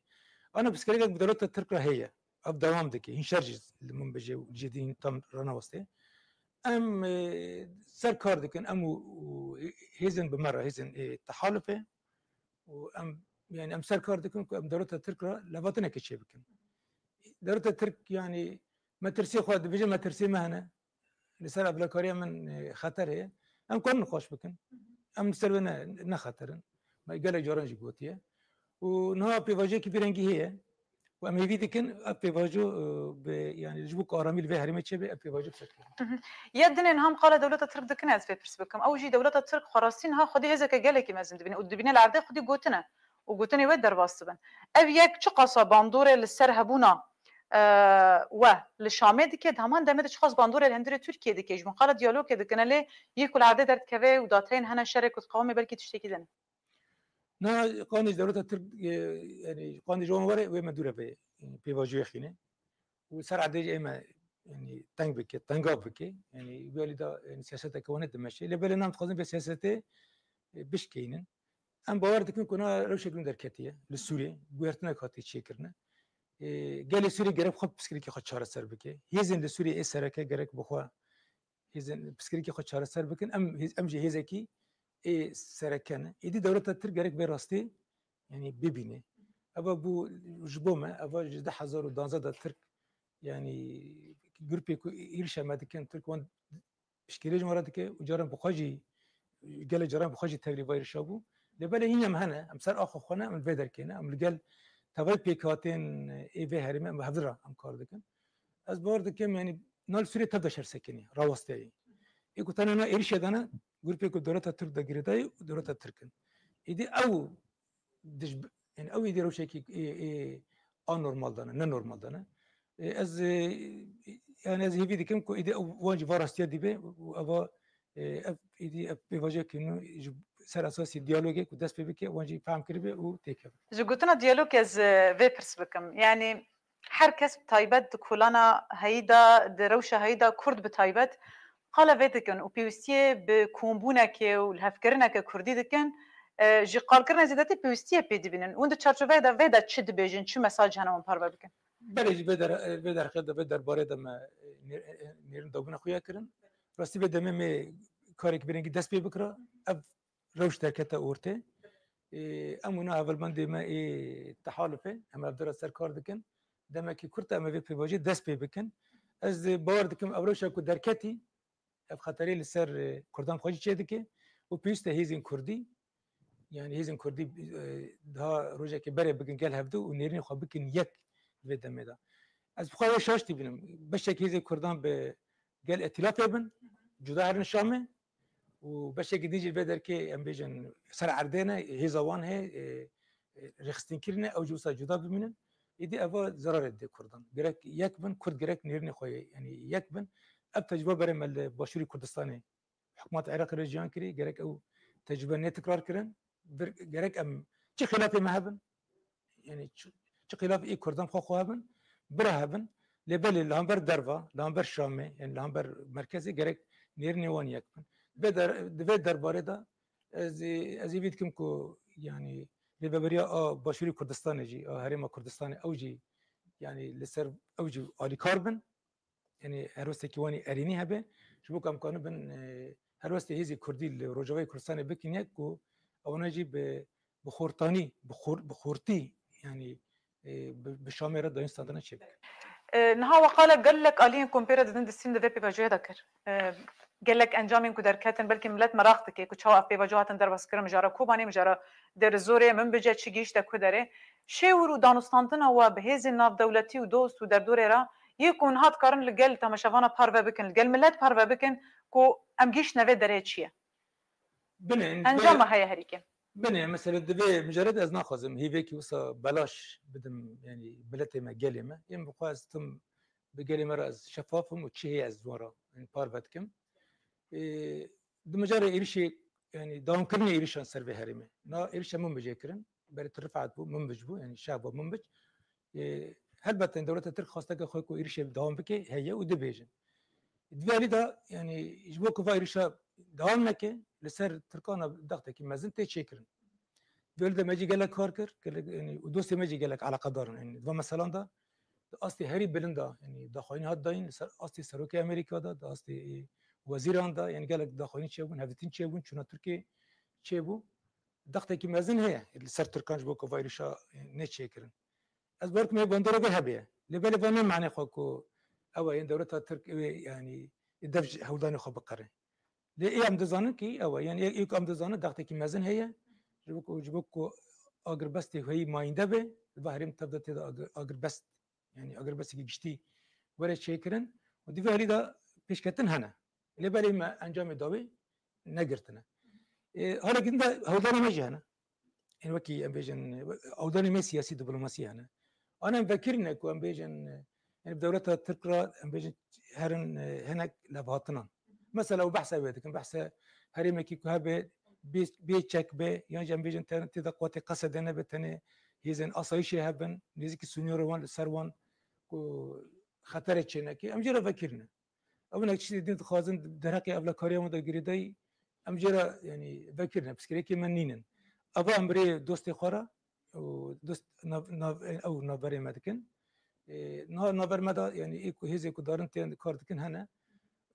Ana pirsgirêkek bi dewleta Tirk re heye. Ev dewam dike. Hîn şer jî li min bijê û cêdî hîn tam raneweste. Em, e, ser kar dikin, em û, û hêzên bi me re, hêzên, e, tehalufê û em, yani em ser kar dikin ku em dewleta Tirk re levhatinekê çêbikin. Dewleta Tirk, yani metirsê xwe dibêje, metirsê me hene. Li ser evlekariya min, e, xeter heye. Em karin xweş bikin. Em li ser wê ne, ne xeter in. Me gelek caran jî gotiye. Û niha pêvajoyekî vî rengî heye. Û em hêvî dikin, ev pêvajo, e, bi, yani ji bo ku aramî li vê herêmê çêbe, ev pêvajo bi ser kevin. Hı hı. Ya dinê niha em qala dewleta Tirk dikin, ez vê pirs bikim. Ew jî dewleta Tirk xwerastî niha xwedî hêzeke gelekî mezin dibîne û dibîne li erdê xwedî gotine û gotinê wê derbas dibin. Ev yek çiqasa bandorê li ser hebûna, e, we li Şamê dike, di heman demê de çiqas bandorê li hundirê Tirkiyê dike? Ji min qala diyalogê dikine, lê yê ku li erdê derdikeve û dateyên hene şerê ku diqewime belkî tiştekî din e. Na qandê ji dewleta Tirk, e, yanî qandê ji wan were wê me dûre be, yanî pêvajoyê xîne. Û ser erdê jî ê me, yanî teng bike, tengav bike. Yanî wî alî de, yanî siyaseteke wan dimeşe. Lê belê em dixwazin vê siyasetê, e, bişkeynin. Em bawer dikin ku na rewşek din derketiye li Sûriyê, guhertinek hatiye çêkirine. E, gelê Sûriyê gerek xwe pirsgirêkê xwe çareser bike. Hêzên li Sûriyê ê sereke gerek bi xwe hêzên pirsgirêkê xwe çareser bikin. Em hêz-, em jî hêzekî ê sereke ne. Êdî dewleta Tirk gerek vê rastî, yanî bibîne. Eva bû ji bo me, eva ji du hezar û duwazdeh de Tirk, yanî grûpê ku êrişa me dikin, Tirk wan piştgirê ji me re dike û caran bi xwe jî, gelek caran bi xwe jî tevlî vê êrişa bû. Lê belê hîn em hene, em ser axa xwe ne, em li vê derkê ne, em li gel tevayê pêkhatên ê vê herêmê em hev re em kar dikin. Ez bawer dikim, yanî na li Sûriyê tev de şer sekinî, rawesteyê. Ê ku tene na êrişê de ne, grûpê ku dewleta Tirk de girêdayî û dewleta Tirk in. Êdî ew dij-, yanî ew êdî rewşekî ê, ê anormal de ne, ne normal de ne. Ê, ez, ê, yanî ez hêvî dikim ku êdî ew wan jî va rastiya dîbe û eva, ê, ev êdî ev pêvajoyekî nû ji ser esasî diyalogê ku dest pê bike, wan jî fehm kiribe û têkeve. Ji gotina diyalogê ez, e, vê pirs bikim. Yanî her kes bi taybet di kolana heyî de, di rewşa heyî de Kurd bi taybet qala vê dikin û pêwîstiyê bi kombûnekê û lihevkirineke Kurdî dikin, e, ji qalkirina zêdetî pêwîstiyê pê dibînin. Hûn di çarçoveyê de vê de çi dibêjin, çi mesaj hene wan parve bikin? Belê jî vê der-, vê derxê de, vê derbarê de me, e, nê-, e, nêrîn dabûna xwe ya kirin. Rastî vê demê me karek bi rengî dest pê bikira. Ev rewş derkete ortê. Ê, em wina hevalbendê me ê tehalifê, em hevdira ser kar dikin. Demekî kurt em ê vê pêvajoyê dest pê bikin. Ez, e, bawer dikim ev rewşa ku derketî, ev xeterê li ser, e, Kurdan xwe jî çêdike û pêwîst e hêzên Kurdî, yanî hêzên Kurdî, e, daha rojekê berê bikin gel hevdu û nêrînê xwe bikin yek vê demê de. Ez bi xwe wê şaş dibînim. Beşek hêzên Kurdan bi gel îtîlafê bin, cuda herin Şamê û beşekî din jî li vê derkê, em bêjin, ser erdê ne, hêza wan heye, e, e, rêxistin kirine, ew jî wisa cuda bimînin. Êdî eva zerarê dide Kurdan. Gerek yek bin, Kurd gerek nêrînê xwe, yanî yek bin. Ev tecrûbe berê me li Başûrê Kurdistanê hikûmeta Iraqê re jiyan kirî, gerek ew tecrûbe nêtikrar kirin. Vir, gerek em çi xilafê me hebin, yanî çi, çi xilaf ê Kurdan xwe xwe hebin, bira hebin. Lê belê li hember derva, li hember Şamê, yanî li hember merkezê gerek nêrînê wan yek bin. Vê der-, di vê derbarê de ez, ez ê vî dikim ku, yanî, rêveberiya a Başûrê Kurdistanê jî, a Herêma Kurdistanê, ew jî, yanî, li ser ew jî alîkar bin. Yanî helwestekî wan ê erênî hebe, ji bo ku em kanibin, e, helwestê hêzê Kurdî li Rojavayê Kurdistanê bikin yek ku ewana jî bi, bi xortanî, bi xor-, bi xortî, yanî, e, bi, bi Şamê re dayîn standina çêbikin. E, niha we qala gelek aliyên ku em pê re didin destîn di vê pêvajoyê de kir. E, gelek encamên ku derketin, belkî milet meraq dike ku çawa ev pêvajo hatin derbas kirin, mijara Kobanê, mijara Dêrizorê, Minbic e, çi gihîşte ku derê. Şêwir û danûstandina we bi hêzên navdewletî û dost û derdorê re yê ku niha dikarin li gel temaşevana parve bikin, li gel milet parve bikin ku em gihîştine vê derê çi ye? Binê, Encama heye herî kêm. Binê, mesela di vê mijarê de ez naxwazim hêvekî wisa belaş bidim, yanî miletê me, gelê me. Yên bi xwe ez tim bi gelê me re ez şefaf im û çi heye ez ji wan re, yanî parve dikim. Ê, di mijarê êrişê, yanî dewamkirinê êrişan ser vê herêmê. Na êrişa Minbicê kirin, berê tu Rifat bû, Minbic bû, yanî şehba Minbic. Ê, helbet dewleta Tirk xwesteke xwe ku êrişê dewam bike heye û dibêjin. Di vê alî de, yanî ji bo ku va êrişa dewam neke, li ser Tirkan de dextekî mezin tê çêkirin. Di vê alî de me jî gelek kar kir, gelek, yanî, û dostê me jî gelek eleqedar in. Yanî, di van meselan de, di astê herî bilind de, yanî, daxwayîn hat dayîn, li ser astê serokê Amerîka de, di astê, e, wezîran de, yanî, gelek daxwayîn çêbûn, hevdîtin çêbûn, çûna Tirkiyê çêbû. Dextekî mezin heye, li ser Tirkan ji bo ku va êrişa, e, nê çêkirin. Ez bawer dikim hê bandora vê hebe ye. Lê belê van ne manê xwe ku ew e, yên dewleta Tirk ew ê, yanî, dev ji hewldanê xwe biqere. Lê ê em dizanin kî ew e. Yanî ê, ê ku em dizanin dextekî mezin heye. Ji bo ku, ji bo ku agirbestê heyî mayînde be, li va herêm tev de tê de agir-, agirbest, yanî agirbestekî giştî were çêkirin. Û di vê herî de pêşketin hene. Lê belê me encamê dawî negirtine. Ê, halekî din de hewldanê me jî hene. Ên wekî em bêjin, hewldanê me siyasî, diplomasî hene. An em vekirine ku em bêjin, ê, em dewleta Tirk re em bêjin herin, ê, hinek levhatinan. Mesela ew behsa wê dikin, behsa herêmekî ku hebe bê, bê çek be, yan jî em bêjin te-, tê de quwetê Qesedê nebe, tenê hêzên asayîşê hebin, nêzîkî sînorê wan li ser wan ku xeterê çêneke, em jê re vekirine. Ew hinek tiştê din dixwazin derheqê ewlekariya wan de girêdayî, em jê re, yanî, vekirine, pirsgirêkê me nînin. Eva em birê dostê xwe re û dost nav-, nav-, ew navberê me dikin. Ê, na-, navber me de, yanî, ê ku hêzê ku darin tên kar dikin hene.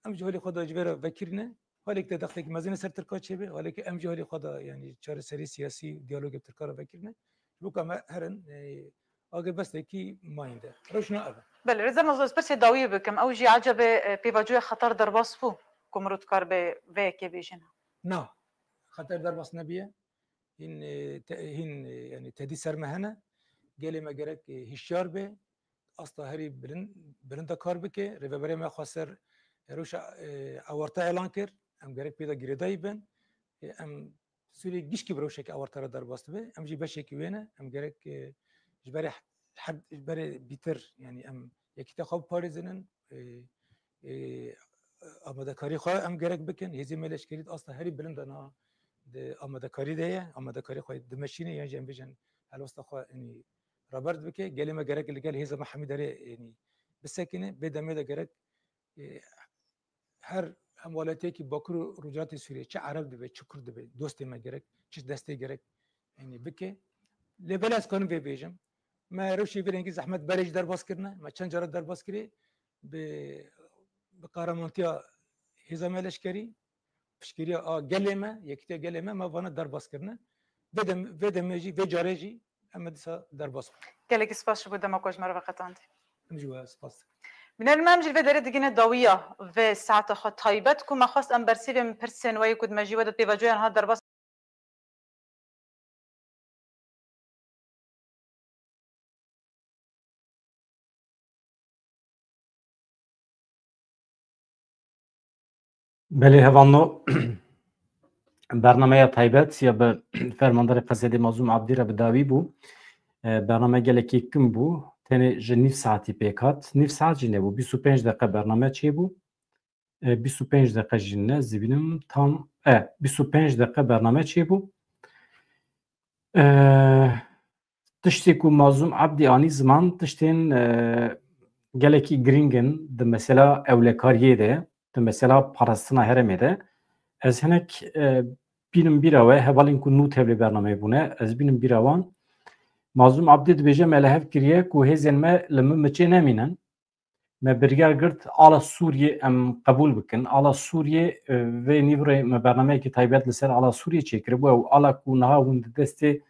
Em ji holê xwe de ji vê re vekirî ne. Holê ku te dexteke mezin li ser Tirka çêbe, holê ku em ji holê xwe de, yanî, çareserî siyasî, diyalogê bi Tirka re vekirî ne. Ji bo ku em herin, e, agirbestekî mayînde. Rewşna ev e. Belê, Rêzdar Mazlûm, ez pirsê dawiyê bikim. Ew jî ecebê, e, pêvajoya xeter derbas bû ku mirov dikar bê vê yekê bêjin? Na, xeter derbas nebiye. Hîn, e, te-, hîn, e, yanî tedî ser me hene. Gelê me gerek, e, hişyar be. Asta herî bilind, bilind de kar bike. Rêveberê me xweser rewşa, e, ewarte elan kir. Em gerek pê de girêdayî bin. E, em Sûriyê gişkî bi rewşeke ewarte re derbas dibe. Em jî beşekî wê ne. Em gerek, e, ji berê he-, heb-, ji berê bîtir, yanî em yekîtiya xwe biparêzinin, e, e, amadekarî xwe em gerek bikin. Hêzê me leşkerî di asta herî bilind de na, di amadekarî de ye. Amadekarî xwe dimeşîne, yan jî em bêjin helwesta xwe, yanî, raber dibike. Gelê me gerek li gel hêza me hemî derê, yanî, bisekine. Bê demê de gerek, e, her hemwelatiyekî Bakur û Rojhilatê Sûriyê, çi Ereb dibe, çi Kurd dibe, dostê me gerek, çi destê gerek, yanî, bike. Lê belê ez karim vê bêjim. Me rewşê vê rengî zehmet berê jî derbas kirine, me çend cara derbas kirê, bi, bi qehremantiya hêza me leşkerî, piştgiriya a gelê me, yekîtiya gelê me, me vana derbas kirine. Vê dem-, vê demê jî, vê carê jî em ê dîsa derbas bin. Gelekî spas ji bo dema ku ji me re veqetandî. Em jî we spas dikin. Bînerên me, em jî li vê derê digihîne dawiya vê saeta xwe taybet ku me xwest em bersivên pirsên we yê ku di mejî we de pêvajoya niha derbas Belê, hevalno, bernameya taybet ya bi fermandarê Qesedê Mazlûm Abdî re bi dawî bû. E, bername gelekî kim bû. Tenê ji nîv saetî pêk hat. Nîv saet jî nebû. Bîst û pênc deqe bername çêbû. E, bîst û pênc deqe jî ne, ez dibînim tam, e, bîst û pênc deqe bername çêbû. E, tiştê ku Mazlûm Abdî anî ziman, tiştên, e, gelekî girîng in di mesela ewlekariyê de, di mesela parastina herêmê de. Ez hinek, e, bînim bîra we, hevalên ku nû tevlê bernameyê bûne, ez bînim bîra wan. Mazlûm Abdî dibêje, me li hev kiriye ku hêzên me li min miçê nemînin. Me biryar girt ala Sûriyê em qebûl bikin. Ala Sûriyê, e, vê nîvro me bernameyekî taybet li ser ala Sûriyê çêkiribû. Ew ala ku niha hûn di destê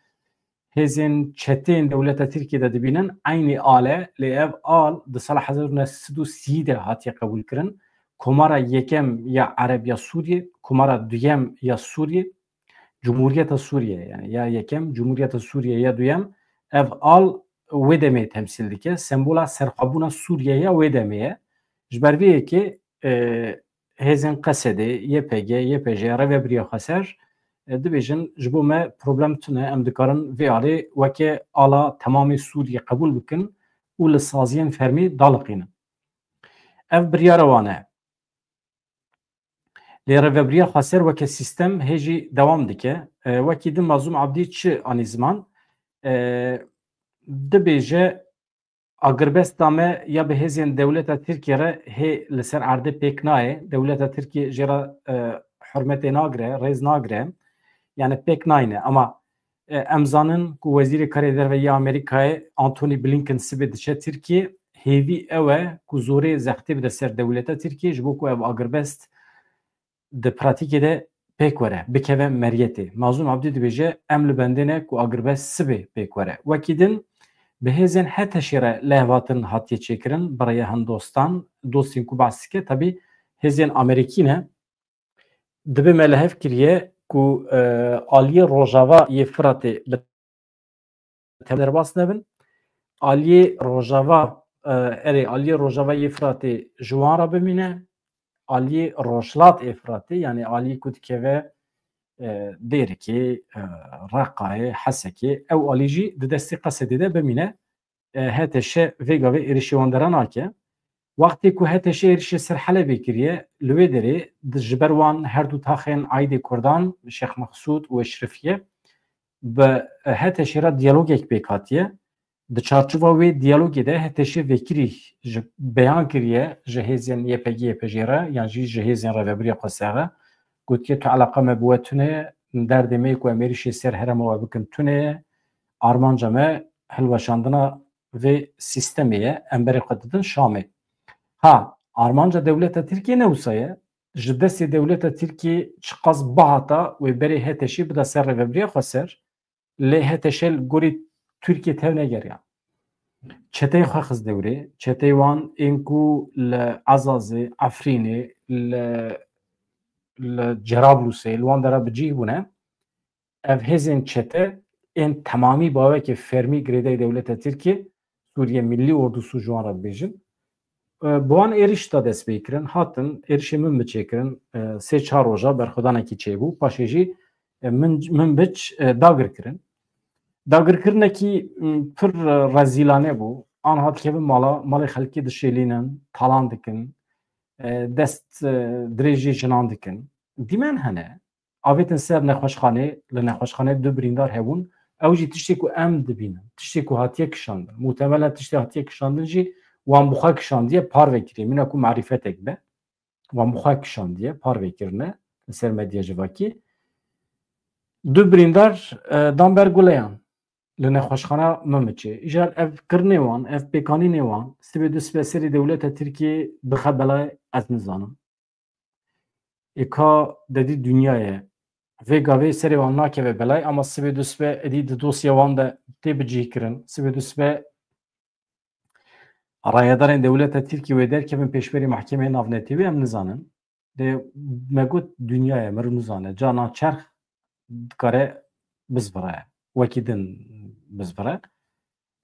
hêzên çeteyên dewleta Tirkiyê de dibînin, eynî al e, lê ev al di sala hezar û neh sed û sî de hatiye qebûlkirin. Komara yekem ya Ereb ya Sûriyê, Komara duyem ya Sûriyê, Cumhuriyeta Sûriyê, yani ya yekem, Cumhuriyeta Sûriyê ya duyem, ev al wê demê temsîl dike, sembola serxwebûna Sûriyê ya wê demê ye. Ji ber vê yekê, e, hêzên Qesedê, Y P G, Y P J, Rêvebiriya Xweser, e, dibêjin, ji bo me problem tune, em dikarin vê alê weke ala temamê Sûriyê qebûl bikin û li saziyên fermî daliqînin. Ev biryara wan e. Lê Rêvebiriya Xweser weke sîstem hê jî dewam dike. E, wekî din Mazlûm Abdî çi anî ziman? E, dibêje, agirbesta me ya bi hêzên dewleta Tirkiyê re hê li ser erdê pêk nayê. Dewleta Tirkiyê jê re, e, hurmetê nagire, rêz nagire. Yani pêk nayne. Ama, e, em zanin ku Wezîrê Karê Derve yê Amerîkayê Antony Blinken sibê diçe Tirkiyê. Hêvî ew e ku zorê zextê bide ser dewleta Tirkiyê ji bo ku ev agirbest di pratîkê de pêk were, bikeve meriyetê. Mazlûm Abdî dibêje, em li bendê ne ku agirbest sibê pêk were. Wekî din, bi hêzên H T Şê re lihevhatin hatiye çêkirin, bi rêya hindostan, dostên ku behs dike, tabî hêzên Amerîkî ne. Divê me li hev kiriye ku, e, aliyê rojava yê Firatê bi tev derbas nebin. Aliyê rojava, e, erê, aliyê rojava yê Firatê ji wan re bimîne. Aliyê rojhilat ê Firatê, yani aliyê ku dikeve, e, Dêrikê, e, Reqayê, Hesekê, ew alî jî di destê Qesedê de bimîne. E, H T Ş vê gavê êrişê wan dera nake. Wextê ku H T Ş êrişê ser Helebê kiriye, li wê derê di ji ber wan her du taxên aîdê Kurdan, Şêx Mexsûd û Eşrefiye, bi H T Ş re diyalogek pêk hatiye. Di çarçova wê diyalogê de H T Ş vekirî ji beyan kiriye ji hêzên Y P G Y P J re yan jî ji hêzên Rêvebiriya Xweser re. Gotiye, tu eleqa me bi we tune ye, derdê me yê ku em êrişê ser herêma we bikin tune ye. Armanca me hilweşandina vê sîstemê ye, em berê xwe didin Şamê. Ha, armanca dewleta Tirkiyê ne wisa ye. Ji destê dewleta Tirkiyê çiqas bihata wê berê H T Ş bida ser Rêvebiriya Xweser, lê H T Ş li gorî Tirkiyê tev negeriya. Çeteyê xwe xist dewrê, çeteyê wan ên ku li Ezazê, Efrînê, li, li Cerablûsê, li wan dera bi cih bûne. Ev hêzên çete ên temamî bawekê fermî girêdayî dewleta Tirkiyê, Sûriye Millî Ordusu ji wan re dibêjin. E, bi wan êriş da dest pê kirin, hatin, êrişê Minbiçê kirin, e, sê çar roja berxwedanekî çêbû, paşê jî, e, Min-, Minbiç, e, dagir kirin. Dagirkirinekî, m, pir, e, rezîlane bû. Anha dikevin mala, malê xelkê dişêlînin, talan dikin, e, dest, e, dirêjî jinan dikin. Dîmen hene, avêtin ser nexweşxanê, li nexweşxanê du birîndar hebûn, ew jî tiştê ku em dibînin, tiştê ku hatiye kişandin. Muhtemelen tiştê hatiye kişandin jî wan bi xwe kişandiye, parve kiriye. Mîna ku marîfetek be, wan bi xwe kişandiye, parve kirine li ser medya civakî. Du birîndar, e, dan ber guleyan li nexweşxana Minbiçê. Îcar ev kirinê wan, ev pêkanînê wan, sibê du sibe serê dewleta Tirkiyê dixe belayê, ez nizanim. Ê ka dedî dinya ye. Vê gavê serê wan nakeve belayê, ama sibê du sibe êdî di dosya wan de tê bicihkirin. Sibê du sibe rayedarên dewleta Tirkiyê wê derkevin pêşberî Mehkemeyê Navnetewî, em nizanin. Lê me got dinya ye, meriv nizane. Ca naçerx dikare bizvire, wekî din bizvire.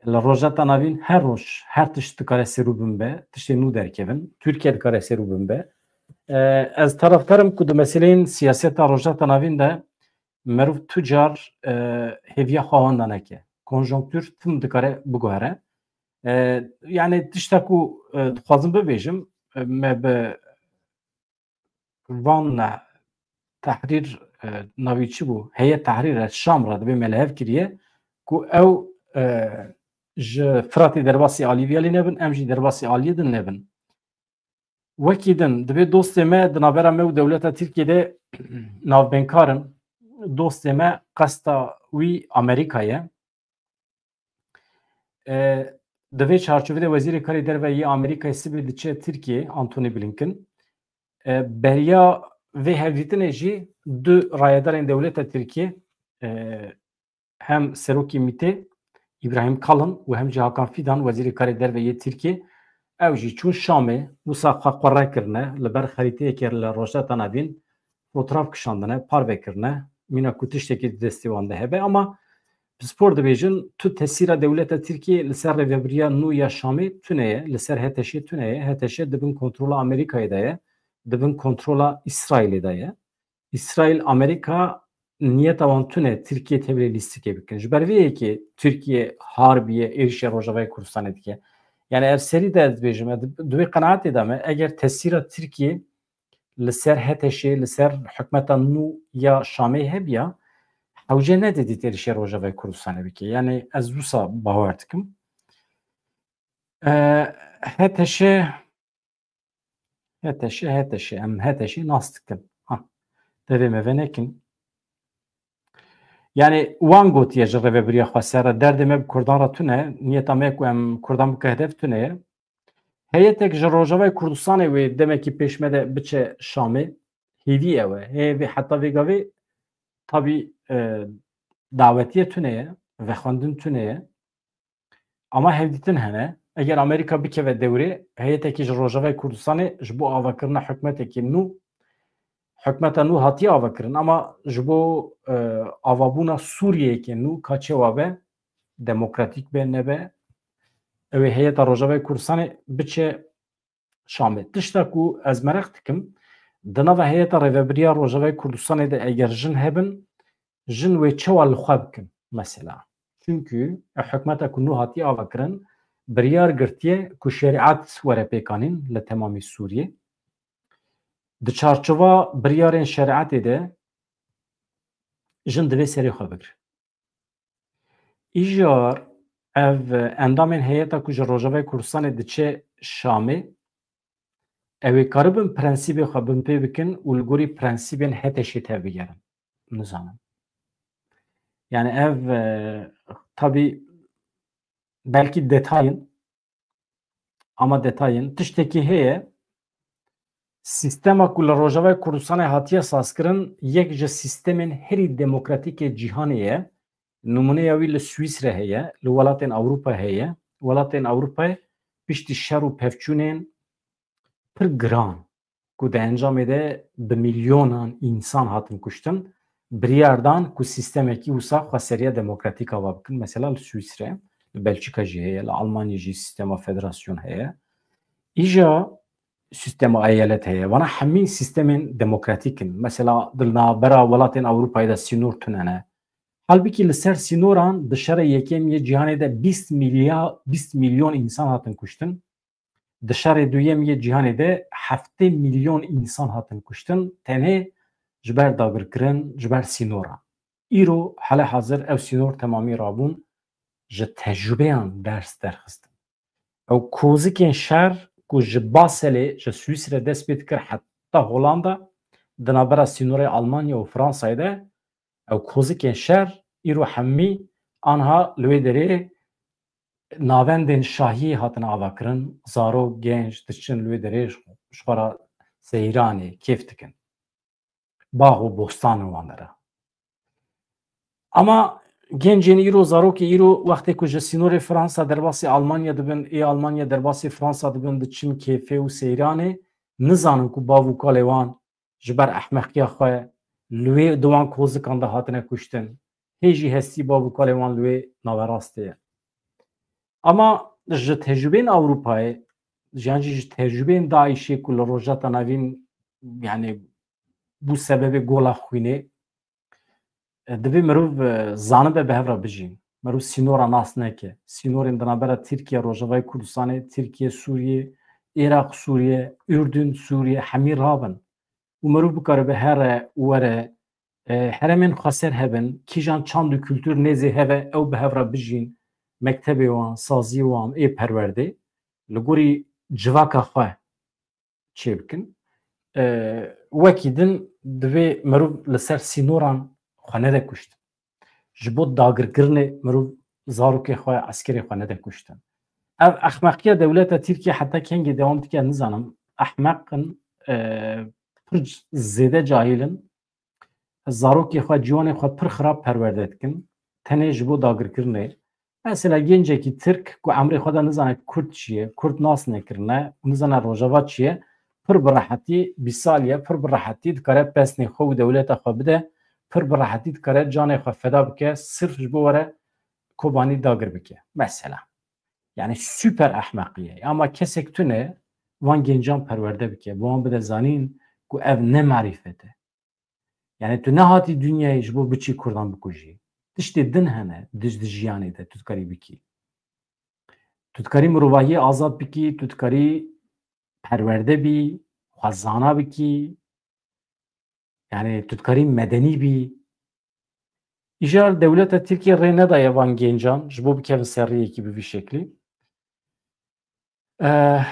Li Rojhilata Navîn her roj, her tişt dikare serûbin be, tiştê nû derkevin. Tirkiye dikare serûbin be. E, ez taraftar im ku di meseleyên siyaseta Rojhilata Navîn de meriv tu car, e, hêviya xwe wenda neke. Konjonktûr tim dikare biguhere. E, yani tişta ku, e, dixwazim bibêjim, e, me bi van ne-, Tehrîr, e, navî çi bû? Heyet Tehrîr e Şam re dibê me li hev kiriye ku ew, e, ji Firatê derbasî alî viyalî nebin, em jî derbasî aliyê din nebin. Wekî din, dibê dostê me di navbera me û dewleta Tirkiyê de navbênkar in. Dostê me qesta wî Amerîka ye. E, di vê çarçovê de Wezîrê Karê Derve yê Amerîkayê sibê diçe Tirkiyê, Antony Blinken. E, beriya vê hevdîtinê jî du rayedarên dewleta Tirkiyê, e, hem serokê MÎT'ê Îbrahîm Kalin û hem jî Hakan Fîdan, Wezîrê Karê Derve yê Tirkiyê, ew jî çûn Şamê, wisa xwe qurre kirine, li ber xerîteyeke li Rojhilata Navîn fotraf kişandine, parve kirine, mîna ku tiştekî di destê wan de hebe. Ama pispor dibêjin, tu tesîra dewleta Tirkiyê li ser rêvebiriya nû ya Şamê tune ye, li ser H T Şê tune ye. H T Ş di bin kontrola Amerîkayê de ye, di bin kontrola Îsraîlê de ye. Îsraîl, Amerîka niyeta wan tune Tirkiye tevlê lîstikê bikin. Ji ber vê yekê Tirkiye harbiye êrişê Rojavayê Kurdistanê dike. Yani ev serî de ez dibêjim, ez di, di wê qenaetê de me, eger tesîra Tirkiye li ser H T Şê, li ser hikmeta nû ya Şamê hebiya, hewce nedidît êrişê Rojavayê Kurdistanê bike. Yani ez wisa bawer dikim. E, H T Ş, H T Ş, H T Ş, em H T Ş nas dikin. Ha, devê me venekin. Yani wan gotiye ji rêvebiriya Xweser re, derdê me bi Kurdan re tune, niyeta me ku em Kurdan bike hedef tune ye. Heyetek ji Rojavayê Kurdistanê wê demekî pêş me de biçe Şamê. Hêvî ew e. Hê vê heta vê gavê tabî, e, dawetiye tune ye, vexwendin tune ye. Ama hevdîtin hene. Eger Amerîka bikeve dewrê, heyetekî ji Rojavayê Kurdistanê ji bo avakirina hikmetekî nû, hikmeta nû hatiye avakirin, ama ji bo, e, avabûna Sûriyeyeke nû ka çewa be, demokratîk be nebe, ew ê heyeta Rojavayê Kurdistanê biçe Şamê. Tişta ku ez mereq dikim, di nava heyeta rêvebiriya Rojavayê Kurdistanê de eger jin hebin, jin wê çawa li xwe bikin mesela? Çünkü ev hikmeta ku nû hatiye avakirin, biryar girtiye ku şerîet were pêkanîn li temamî Sûriyê. Di çarçova biryarên şerîetê de jin divê serê xwe bigire. Îjar ev endamên heyeta ku ji Rojavayê Kurdistanê diçe Şamê, ew ê karibin prensîbê xwe binpê bikin û li gorî prensîbên HTŞê tevbigerin. Nizanim. Yani ev, e, tabî belkî detayên, ama detayên, tiştekî heye, sîstema ku li Rojavayê Kurdistanê hatiye sazkirin, yek ji sîstemên herî demokratîk ê cîhanê ye. Nimûneya wî li Swîsre heye, li welatên Ewropa heye. Welatên Ewropayê piştî şer û pevçûnên pir giran ku di encamê de bi milyonan însan hatin kuştin, biryar dan ku sîstemekî wisa xweseriya demokratîk ava bikin. Mesela li Swîsre, li Belçîka jî heye, li Almanya jî sîstema federasyon heye. Îja sîstema eyalet heye. Vana hemî sîstemên demokratîk in. Mesela di navbera welatên Ewropayê de sînor tune ne. Halbikî li ser sînoran di şerê yekem yê cîhanê de bîst milya-, bîst milyon însan hatin kuştin. Di şerê duyem yê cîhanê de heftê milyon însan hatin kuştin, tenê ji ber dagirkirin, ji ber sînoran. Îro hele hazir ev sînor temamî rabûn, ji tecrûbeyan ders derxistin. Ew kozikên şer ku ji Baselê, ji Swîsre dest pê dikir heta Holanda, di navbera sînorê Almanya û Fransayê de, ew kozikên şer îro hemî anha li wê derê navendên şahiyê hatine avakirin, zarok, genç diçin li wê derê ji xwe re seyranê kêf dikin. Bax û bostanin wan dera. Ama gencên îro, zarokê îro wextê ku ji sînorê Fransa derbasî Almanya dibin, ê Almanya derbasî Fransa dibin, diçin kêfê û seyranê, nizanin ku bav û kalê wan ji ber ehmeqiya xwe li wê di wan kozikan de hatine kuştin. Hê jî hestî bav û kalê wan li wê naverastê ye. Ama ji tecrûbeyên Ewropayê, yan jî ji tecrûbeyên DAIŞê ku li Rojhilata Navîn, yani, bû sebebê gola xwînê, e, divê mirov, e, zanibe bi hev re bijîn. Mirov sînora nas neke. Sînorên di navbera Tirkiye, Rojavayê Kurdistanê, Tirkiye, Sûriye, Iraq, Sûriye, Urdun, Sûriye, hemî rabin. Û mirov bikaribe here û were, e, heremên xweser hebin, kîjan çand û kultur nêzê heve, ew bi hev re bijîn, mektebê wan, saziyê wan, ê perwerdê, li gorî civaka xwe çêbikin. E, wekî din divê mirov li ser sînoran xwe nede kuştin. Ji bo dagirkirinê mirov zarokê xwe, eskerê xwe nede kuştin. Ev ehmeqiya dewleta Tirkiye heta kengê dewam dike, nizanim. Ehmeq in, e, pir zêde cahil in. Zarokê xwe, ciwanê xwe pir xirab perwerde dikin. Tenê ji bo dagirkirinê. Mesela gencekî Tirk ku emrê xwe de nizane Kurd çi ye, Kurd nas nekirine û nizane Rojava çi ye, pir bi rehetî, bîst salî ye, pir bi rehetî dikare pesnê xwe û dewleta xwe bide, pir bi rehetî dikare canê xwe feda bike, sirf ji bo were Kobanî dagir bike. Mesela. Yani super ehmeqî ye. Ama kesek tune van gencan perwerde bike, bi wan bide zanîn ku ev ne marîfet e. Yani tu nehatî dinyayê ji bo biçî Kurdan bikujî. Tiştê din hene di, di jiyanê de tu dikarî bikî. Tu dikarî mirovahiyê azad bikî, tu dikarî perwerde bî, xwe zana bikî. Yani tu dikarî medenî bî. Îcar dewleta Tirkiye rê nedaye van gencan ji bo bikevin ser rêyekî bi vî şeklî. Eh,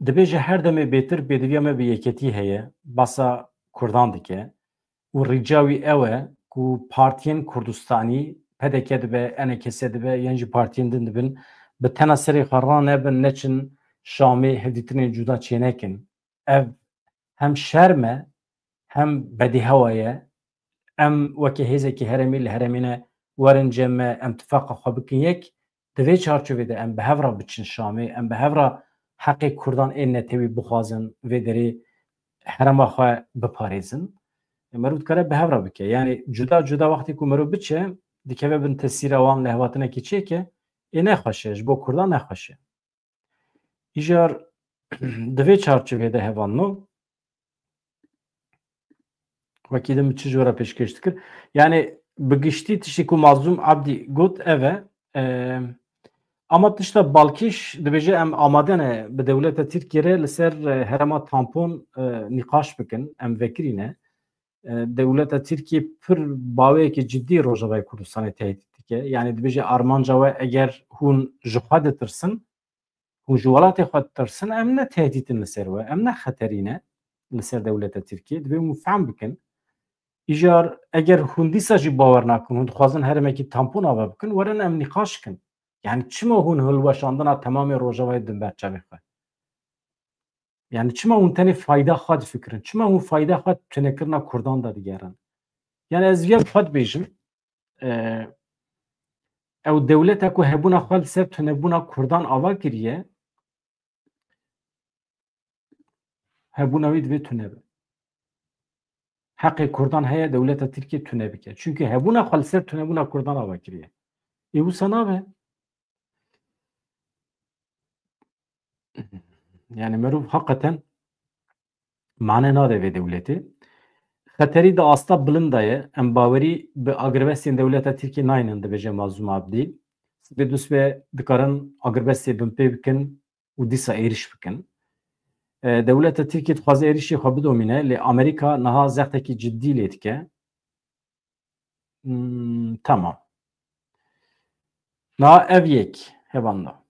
dibêje her demê bêtir pêdiviya me bi yeketî heye, basa Kurdan dike û rîca wî ew e ku partiyên Kurdistanî, P D K dibe, E N K S dibe, yan jî partiyên din dibin, bi tena serê xwe ranebin, neçin Şamê, hevdîtinên cuda çênekin. Ev hem şerm e, hem bedîhewa ye. Em weke hêzekî herêmî li herêmê ne, werin cem me, em tifaqa xwe bikin yek. Di vê çarçovê de em bi hev re biçin Şamê, em bi hev re heqê Kurdan ên netewî bixwazin, vê derê herêma xwe biparêzin. Meriv dikare bi hev re bike. Yani cuda cuda wextê ku meriv biçe, dikeve bin tesîra wan lehvatinekî çêke, ê nexweş e, ji bo Kurdan nexweş e. Îcar di vê çarçovê de hevalno, wekî din min çi ji we re pêşkêş dikir? Yani bi giştî tiştê ku Mazlûm Abdî got ev e, e, Ama tişta balkêş dibêje, em amade ne bi dewleta Tirkiyê re li ser, e, herêma tampon, e, nîqaş bikin, em vekirî ne. E, dewleta Tirkiyê pir baweyekî cidî Rojavayê Kurdistanê tehdît dike. Yani dibêje armanca we eger hûn ji xwe ditirsin, hûn ji welatê xwe ditirsin, em ne tehdît in li ser we, em ne xeterî ne li ser dewleta Tirkiyê. Divê hûn fehm bikin. Îcar eger hûn dîsa jî bawer nakin, hûn dixwazin herêmekî tampon ava bikin, werin em nîqaş kin. Yani çima hûn hilweşandina temamê Rojavayê din ber çavê xwe? Yani çima hûn tenê fayda xwe difikirin? Çima hûn fayda xwe tunekirina Kurdan de digerin? Yani ez viya xwe dibêjim, e, ew dewleta ku hebûna xwe li ser tunebûna Kurdan ava kiriye, hebûna wî divê tune be. Heqê Kurdan heye dewleta Tirkiye tune bike. Çunke hebûna xwe li ser tunebûna Kurdan ava kiriye. Ê wisa nabe. Yani merov heqeten mane nade vê dewletê. Xeterî di asta bilind de ye. Em bawerî bi agirbestên dewleta Tirkiyê naynin, dibêje Mazlûm Abdî. Sibê dûsbê dikarin agirbestê binpê bikin û dîsa êriş bikin. E, dewleta Tirkiyê dixwaze êrişê xwe bidomîne, lê Amerîka niha zextekî cidî lê dike. Hmm, tamam. Niha ev yek hevanda.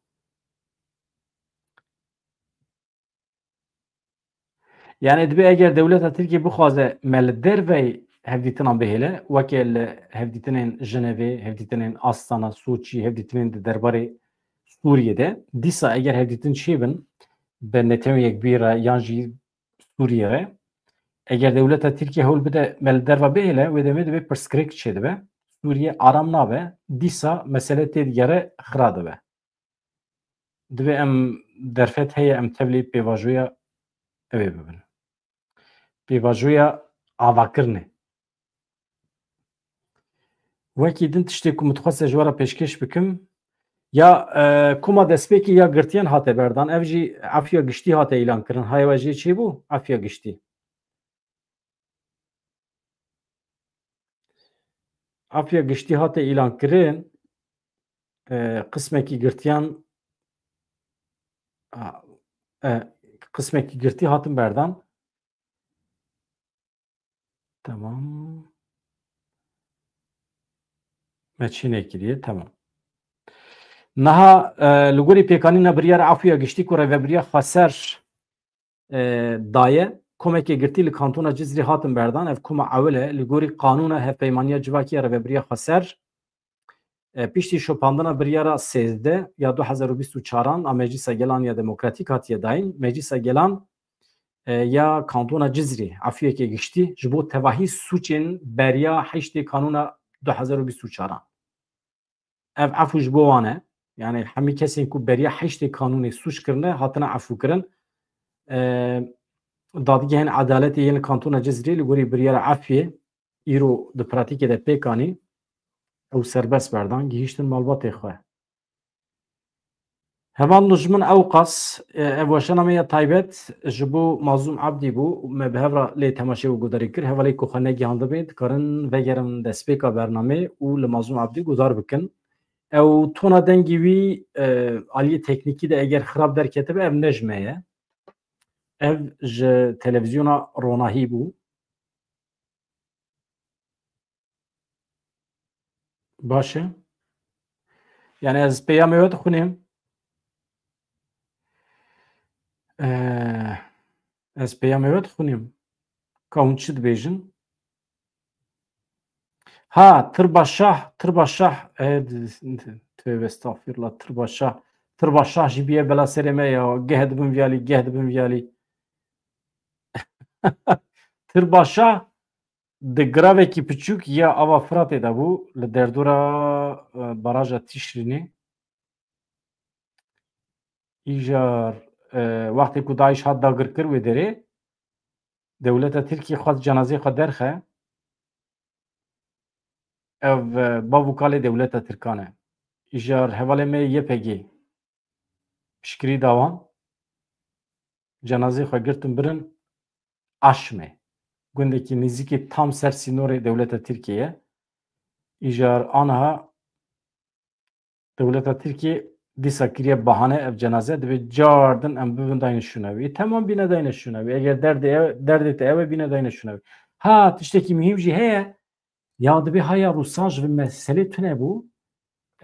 Yani dibê eger dewleta Tirkiyê bixwaze me li dervey hevdîtinan bihêle, weke li hevdîtinên Jinevê, hevdîtinên Astana, Soçî, hevdîtinên di derbarê Sûriyê de, dîsa eger hevdîtin çêbin, bi Netewên Yekbûyî re yan jî Sûriyê re, eger dewleta Tirkiyê hewl bide me li derve bihêle, wê demê divê pirsgirêk çêdibe. Sûriye aram nabe, dîsa mesele tê digere xira dibe. Divê em derfet heye, em tevlî pêvajoya ew ê bibin. Pêvajoya avakirinê. Wekî din tiştê ku min dixwest ji we re pêşkêş bikim, ya, e, koma destpêkê ya girtiyan hate berdan, ev jî efûya giştî hate îlan kirin. Haya we jê çêbû, efûya giştî. Efûya giştî hate îlan kirin, e, qismekî girtiyan, a, e, qismekî girtî hatin berdan. Tamam. Me çê nekiriye, tamam. Niha, e, li gorî pêkanîna biryara efûya giştî ku Rêvebiriya Xweser, e, daye, komekê girtî li Kantona Cizrî hatin berdan. Ev koma ewil e. Li gorî qanûna hevpeymaniya civakî ya Rêvebiriya Xweser, e, piştî şopandina biryara sêzdeh ya du hezar û bîst û çaran a Meclisa Gelan ya Demokratîk hatiye dayîn. Meclisa Gelan, e, ya Kantona Cizrî efûyeke giştî ji bo tevahî sûcên beriya heştê Kanûna du hezar û bîst û çaran. Ev efû ji bo wan e. Yani hemî kesên ku beriya heştê kanûnê sûc kirine, hatine efûkirin. E, dadgehên edaletê yên li Kantona Cizrê li gorî biryara efûyê îro di pratîkê de pêk anî, ew serbest berdan, gihîştin malbatê xwe. Hevalno ji min ew qas, e, ev weşana me ya taybet ji bo Mazlûm Abdî bû. Me bi hev re lê temaşe û guhdarî kir. Hevalê ku xwe negihandibê, dikarin vegerin destpêka bernamê û li Mazlûm Abdî guhdar bikin. Ew tona dengê wî, e, aliyê teknîkî de eger xirab derketibe, ev ne ji me ye. Ev ji televîzyona Ronahî bû. Baş e. Yani ez peyamê we dixwînim. Ee, ez peyamê we dixwînim. Ka hûn çi dibêjin? Ha, Tirba Şah, Tirba Şah, e, d-, d-, tövbe estağfirullah, Tirba Şah. Tirba Şah jî biye bela serê me ya, geh dibin viyalî, geh dibin viyalî. Tirba Şah di giravekî piçûk ya Ava Firatê de bû, li derdora, e, baraja Tîşrînê. Îjar, e, wextê ku DAIŞ hat dagirkir wê derê, dewleta Tirkiyê xwest cenazeyê xwe derxe. Ev, e, bav û kalê dewleta Tirkan e. Îjar hevalê me Y P G piştgirî da wan. Cenazeyê xwe girtin birin Aşmê. Gundekî nêzîkî tam ser sînorê dewleta Tirkiyê ye. Îjar aniha dewleta Tirkiyê dîsa kiriye bahane ev cenaze, divê cardin em bibin dayne şûna wî. Tamam, bîne dayne şûna wî. Eger derdê ew, derdê te ew e, bîne dayne şûna wî. Ha, tiştekî muhîm jî heye. Ya divê haya Rûsan ji vê meselê tune bû.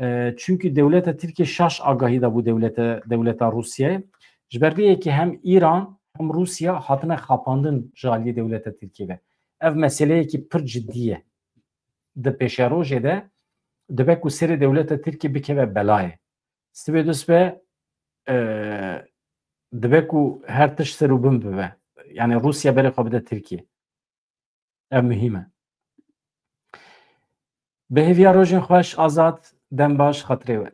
E, çünkü dewleta Tirkiye şaş agahî da bû dewlete, dewleta Rûsiyayê. Ji ber vê yekê hem Îran hem Rûsya hatine xapandin ji aliyê dewleta Tirkiye ve. Ev meseleyekî pir cidî ye. Di pêşerojê de dibe ku serê dewleta Tirkiye bikeve belayê. Sibê dust be, e, dibe ku her tişt ser û bin bibe. Yani Rûsya berê xwe bide Tirkiye. Ev muhîm e. Bi hêviya rojên xweş, Azad, dem baş, xatirê we.